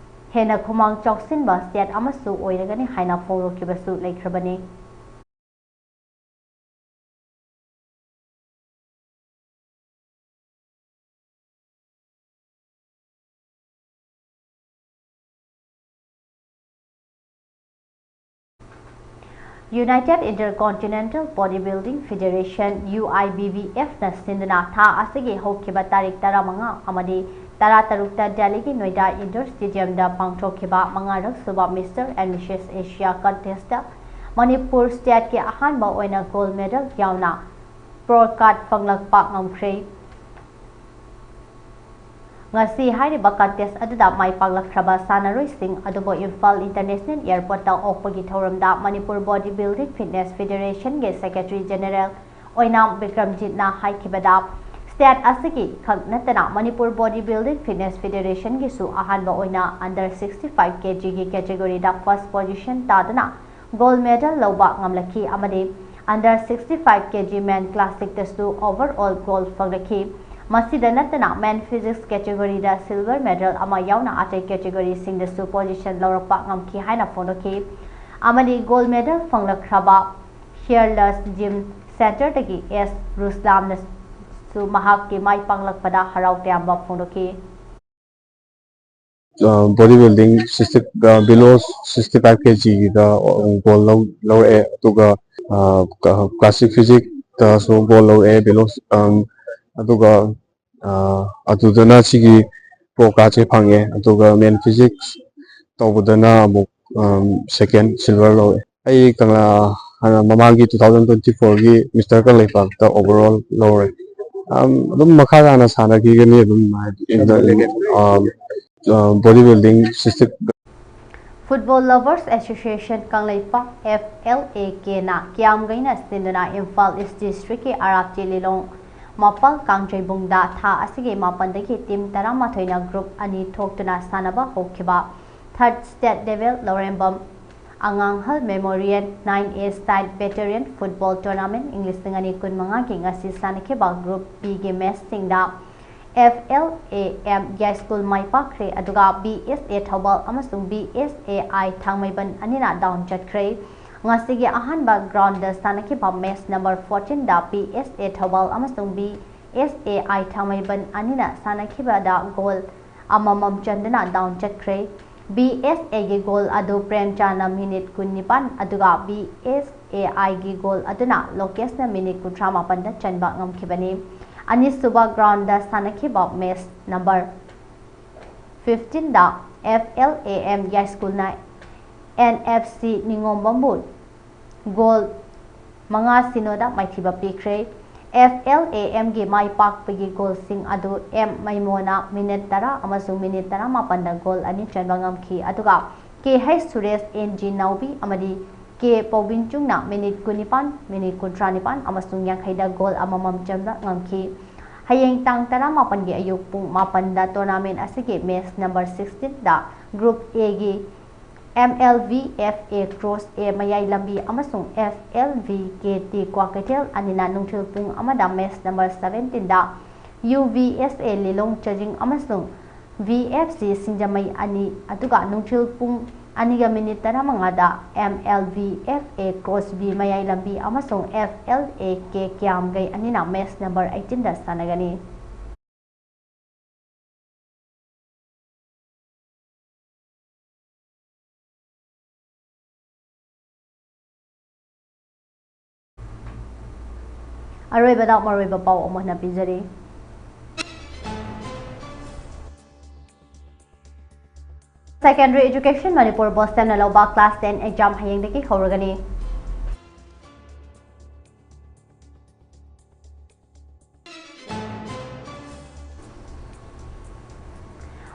ꯍꯦꯟꯅ ꯈꯨꯃꯥꯡ ꯆꯥꯎꯁꯤꯟꯕ state ꯑꯃꯁꯨ ꯑꯣꯏꯔꯒꯅꯤ ꯍꯥꯏꯅ ꯐꯣꯡꯗꯣꯛꯈꯤꯕꯁꯨ ꯂꯩꯈ꯭ꯔꯕꯅꯤ꯫ United Intercontinental Bodybuilding Federation, UIBBFꯅ ꯁꯤꯟꯗꯨꯅ ꯊꯥ ꯑꯁꯤꯒꯤ ꯍꯧꯈꯤꯕ ꯇꯥꯔꯤꯛ ꯇꯔꯥꯃꯉꯥ ꯑꯃꯗꯤ ꯇꯔꯥꯇꯔꯨꯛꯇ ꯗꯦꯜꯂꯤꯒꯤ ꯅꯣꯏꯗꯥ Indoor Stadiumꯗ ꯄꯥꯡꯊꯣꯛꯈꯤꯕ ꯃꯉꯥꯔꯛ ꯁꯨꯕ Mister and Missus Asia Contestꯇ Manipur stateꯀꯤ ꯑꯍꯥꯟꯕ ꯑꯣꯏꯅ gold medal ꯌꯥꯎꯅ pro card ꯐꯪꯂꯛꯄ ꯉꯝꯈ꯭ꯔꯦ꯫ ꯉꯁꯤ ꯍꯥꯏꯔꯤꯕ contest ꯑꯗꯨꯗ ꯃꯥꯏ ꯄꯥꯛꯂꯛꯈ꯭ꯔꯕ ꯁꯥꯟꯅꯔꯣꯏꯁꯤꯡ ꯑꯗꯨꯕꯨ ꯏꯝꯐꯥꯜ International Airportꯇ ꯑꯣꯛꯄꯒꯤ ꯊꯧꯔꯝꯗ Manipur Bodybuilding Fitness Federationꯒꯤ Secretary General ꯑꯣꯏꯅꯥꯝ ꯕꯤꯀ꯭ꯔꯝꯖꯤꯠꯅ ꯍꯥꯏꯈꯤꯕꯗ, state ꯑꯁꯤꯒꯤ ꯈꯛ ꯅꯠꯇꯅ ꯃꯅꯤꯄꯨꯔ Bodybuilding Fitness Federationꯒꯤꯁꯨ ꯑꯍꯥꯟꯕ ꯑꯣꯏꯅ under sixty five kgꯒꯤ categoryꯗ first position ꯇꯥꯗꯨꯅ gold medal ꯂꯧꯕ ꯉꯝꯂꯛꯈꯤ ꯑꯃꯗꯤ Under sixty five K G Men Classic ꯇꯁꯨ overall gold ꯐꯪꯂꯛꯈꯤ꯫ ꯃꯁꯤꯗ ꯅꯠꯇꯅ Men Physique category ꯗ silver medal ꯑꯃ ꯌꯥꯎꯅ ꯑꯇꯩ category ꯁꯤꯡꯗꯁꯨ position ꯂꯧꯔꯛꯄ ꯉꯝꯈꯤ ꯍꯥꯏꯅ ꯐꯣꯡꯗꯣꯛꯈꯤ꯫ ꯑꯃꯗꯤ gold medal ꯐꯪꯂꯛꯈ꯭ꯔꯕ Fearless Gym Centre ꯗꯒꯤ ꯑꯦꯁ ꯔꯨꯁꯂꯥꯝꯅꯁꯨ ꯃꯍꯥꯛꯀꯤ ꯃꯥꯏ ꯄꯥꯛꯂꯛꯄꯗ ꯍꯔꯥꯎ ꯇꯌꯥꯝꯕ ꯐꯣꯡꯗꯣꯛꯈꯤ꯫ Body building sixty below sixty five K G ꯒꯤꯗ gold ꯂꯧꯔꯛꯑꯦ꯫ ꯑꯗꯨꯒ Classic Physique ꯇꯁꯨ gold ꯂꯧꯔꯛꯑꯦ below, ꯑꯗꯨꯒ ꯑꯗꯨꯗꯅ ꯁꯤꯒꯤ pro card ꯁꯦ ꯐꯪꯉꯦ꯫ ꯑꯗꯨꯒ Men Physique ꯇꯧꯕꯗꯅ ꯑꯃꯨꯛ second silver ꯂꯧꯔꯛꯑꯦ꯫ ꯑꯩ ꯀꯪꯂꯥ ꯍꯥꯟꯅ ꯃꯃꯥꯡꯒꯤ two thousand twenty four ꯒꯤ Mister ꯀꯪꯂꯩꯄꯥꯛꯇ overall ꯂꯧꯔꯦ꯫ ꯑꯗꯨꯝ ꯃꯈꯥ ꯇꯥꯅ ꯁꯥꯟꯅꯈꯤꯒꯅꯤ ꯑꯗꯨꯝ ꯍꯥꯏꯗꯤ body building sixty Football Lovers Association Kangleipak F L A K ꯅ ꯀꯤꯌꯥꯝꯒꯩꯅ ꯁꯤꯟꯗꯨꯅ ꯏꯝꯐꯥꯜ ꯏꯁ ꯗꯤꯁꯇ꯭ꯔꯤꯛꯀꯤ ꯑꯔꯥꯞꯆꯤ ꯂꯤꯂꯣꯡ ꯃꯄꯥꯜ ꯀꯥꯡꯖꯩꯕꯨꯡꯗ ꯊꯥ ꯑꯁꯤꯒꯤ ꯃꯥꯄꯟꯗꯒꯤ team ꯇꯔꯥꯃꯥꯊꯣꯏꯅ group ꯑꯅꯤ ꯊꯣꯛꯇꯨꯅ ꯁꯥꯟꯅꯕ ꯍꯧꯈꯤꯕ third state level Laurembam ꯑꯉꯥꯡꯍꯜ Memorial nine A Style Veteran Football Tournament ꯏꯪ ꯂꯤꯁꯤꯡ ꯑꯅꯤ ꯀꯨꯟꯃꯉꯥꯒꯤ ꯉꯁꯤ ꯁꯥꯟꯅꯈꯤꯕ group B ꯒꯤ match ꯁꯤꯡꯗ F L A M ꯌꯥꯏꯁ꯭ꯀꯨꯜ ꯃꯥꯏ ꯄꯥꯛꯈ꯭ꯔꯦ, ꯑꯗꯨꯒ B S A ꯊꯧꯕꯥꯜ ꯑꯃꯁꯨꯡ B S A I ꯊꯥꯡꯃꯩꯕꯟ ꯑꯅꯤꯅ down ꯆꯠꯈ꯭ꯔꯦ꯫ ꯉꯁꯤꯒꯤ ꯑꯍꯥꯟꯕ ground ꯗ ꯁꯥꯟꯅꯈꯤꯕ match number fourteen the B S A Thoubal ꯑꯃꯁꯨꯡ B S A I ꯊꯥꯡꯃꯩꯕꯟ ꯑꯅꯤꯅ ꯁꯥꯟꯅꯈꯤꯕꯗ goal ꯑꯃꯃꯝ ꯆꯟꯗꯨꯅ down ꯆꯠꯈ꯭ꯔꯦ꯫ B S A ꯒꯤ goal ꯑꯗꯨ ꯄ꯭ꯔꯦꯝꯆꯥꯟꯅ minute ꯀꯨꯟꯅꯤꯄꯥꯟ, ꯑꯗꯨꯒ B S A I ꯒꯤ goal ꯑꯗꯨꯅ ꯂꯣꯀꯦꯁꯅ minute ꯀꯨꯟꯊ꯭ꯔꯥ ꯃꯥꯄꯟꯗ ꯆꯟꯕ ꯉꯝꯈꯤꯕꯅꯤ꯫ ꯑꯅꯤꯁꯨꯕ ground ꯗ ꯁꯥꯟꯅꯈꯤꯕ match number fifteen the F L A M ꯌꯥꯏꯁ꯭ꯀꯨꯜꯅ N F C ꯅꯤꯉꯣꯝꯕꯝꯕꯨ goal ꯃꯉꯥ ꯁꯤꯅꯣꯗ ꯃꯥꯏꯊꯤꯕ ꯄꯤꯈ꯭ꯔꯦ꯫ F L A M ꯒꯤ ꯃꯥꯏ ꯄꯥꯛꯄꯒꯤ goal ꯁꯤꯡ ꯑꯗꯨ M ꯃꯩꯃꯣꯅ minute ꯇꯔꯥ ꯑꯃꯁꯨꯡ minute ꯇꯔꯥꯃꯥꯄꯟꯗ goal ꯑꯅꯤ ꯆꯟꯕ ꯉꯝꯈꯤ, ꯑꯗꯨꯒ K H Suresh, N G ꯅꯥꯎꯕꯤ ꯑꯃꯗꯤ K ꯄꯧꯕꯤꯟꯆꯨꯡꯅ minute ꯀꯨꯟꯅꯤꯄꯥꯟ, minute ꯀꯨꯟꯊ꯭ꯔꯥ ꯅꯤꯄꯥꯟ ꯑꯃꯁꯨꯡ ꯌꯥꯡꯈꯩꯗ goal ꯑꯃꯃꯝ ꯆꯟꯕ ꯉꯝꯈꯤ꯫ ꯍꯌꯦꯡ ꯇꯥꯡ ꯇꯔꯥꯃꯥꯄꯟꯒꯤ ꯑꯌꯨꯛ ꯄꯨꯡ ꯃꯥꯄꯟꯗ tournament ꯑꯁꯤꯒꯤ match number sixteen the group A ꯒꯤ M L V F A Cross A ꯃꯌꯥꯏ ꯂꯝꯕꯤ ꯑꯃꯁꯨꯡ F L V K T Kwakeithel ꯑꯅꯤꯅ ꯅꯨꯡꯊꯤꯜ ꯄꯨꯡ ꯑꯃꯗ match number seventeenꯗ U V S A ꯂꯤꯂꯣꯡ ꯆꯥꯖꯤꯡ ꯑꯃꯁꯨꯡ V F C ꯁꯤꯡꯖꯃꯩ ꯑꯅꯤ, ꯑꯗꯨꯒ ꯅꯨꯡꯊꯤꯜ ꯄꯨꯡ ꯑꯅꯤꯒ minute ꯇꯔꯥꯃꯉꯥꯗ M L V F A Cross B ꯃꯌꯥꯏ ꯂꯝꯕꯤ ꯑꯃꯁꯨꯡ F L A K ꯀ꯭ꯌꯥꯝꯒꯩ ꯑꯅꯤꯅ match number eighteenꯗ ꯁꯥꯟꯅꯒꯅꯤ꯫ ꯑꯔꯣꯏꯕꯗ ꯃꯔꯨꯑꯣꯏꯕ ꯄꯥꯎ ꯑꯃ ꯍꯟꯅ ꯄꯤꯖꯔꯤ꯫ Secondary Education Manipur Board ꯁꯦꯝꯅ ꯂꯧꯕ class ten exam ꯍꯌꯦꯡꯗꯒꯤ ꯍꯧꯔꯒꯅꯤ꯫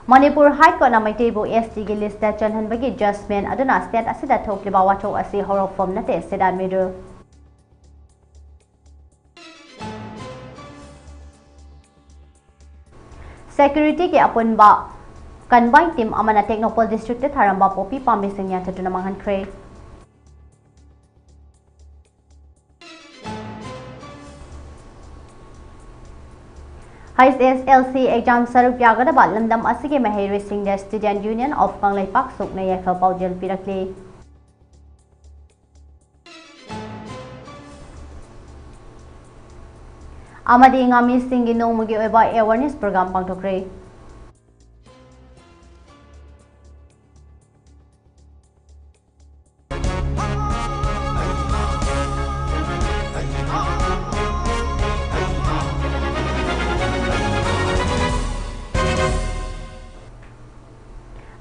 ꯃꯅꯤꯄꯨꯔ High Courtꯅ ꯃꯩꯇꯩꯕꯨ S Tꯒꯤ listꯇ ꯆꯜꯍꯟꯕꯒꯤ judgment ꯑꯗꯨꯅ state ꯑꯁꯤꯗ ꯊꯣꯛꯂꯤꯕ ꯋꯥꯊꯣꯛ ꯑꯁꯤ ꯍꯧꯔꯛꯐꯝ ꯅꯠꯇꯦ, ꯁꯤꯗꯥꯟ ꯃꯤꯔꯨ꯫ Securityꯒꯤ ꯑꯄꯨꯟꯕ combine team ꯑꯃꯅ ꯇꯦꯡꯅꯧꯄꯜ districtꯇ ꯊꯥꯔꯝꯕ ꯄꯣꯄꯤ ꯄꯥꯝꯕꯤꯁꯤꯡ ꯌꯥꯟꯊꯠꯇꯨꯅ ꯃꯥꯡꯍꯟꯈ꯭ꯔꯦ꯫ H S L C exam ꯁꯔꯨꯛ ꯌꯥꯒꯗꯕ ꯂꯝꯗꯝ ꯑꯁꯤꯒꯤ ꯃꯍꯩꯔꯣꯏꯁꯤꯡꯗ Student Union of ꯀꯪꯂꯩꯄꯥꯛ ꯁꯨꯛꯅ ꯌꯥꯏꯐ ꯄꯥꯎꯖꯦꯜ ꯄꯤꯔꯛꯂꯤ꯫ ꯑꯃꯗꯤ ꯉꯥꯃꯤꯁꯤꯡꯒꯤ ꯅꯣꯡꯃꯒꯤ ꯑꯣꯏꯕ awareness program ꯄꯥꯡꯊꯣꯛꯈ꯭ꯔꯦ꯫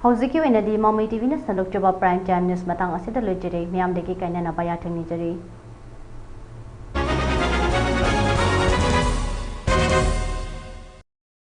ꯍꯧꯖꯤꯛꯀꯤ ꯑꯣꯏꯅꯗꯤ ꯃꯃꯩ ꯇꯤꯚꯤꯅ ꯁꯟꯗꯣꯛꯆꯕ Prime Time News ꯃꯇꯥꯡ ꯑꯁꯤꯗ ꯂꯣꯏꯖꯔꯦ꯫ ꯃꯌꯥꯝꯗꯒꯤ ꯀꯥꯏꯅꯅꯕ ꯌꯥꯊꯪ ꯅꯤꯖꯔꯤ꯫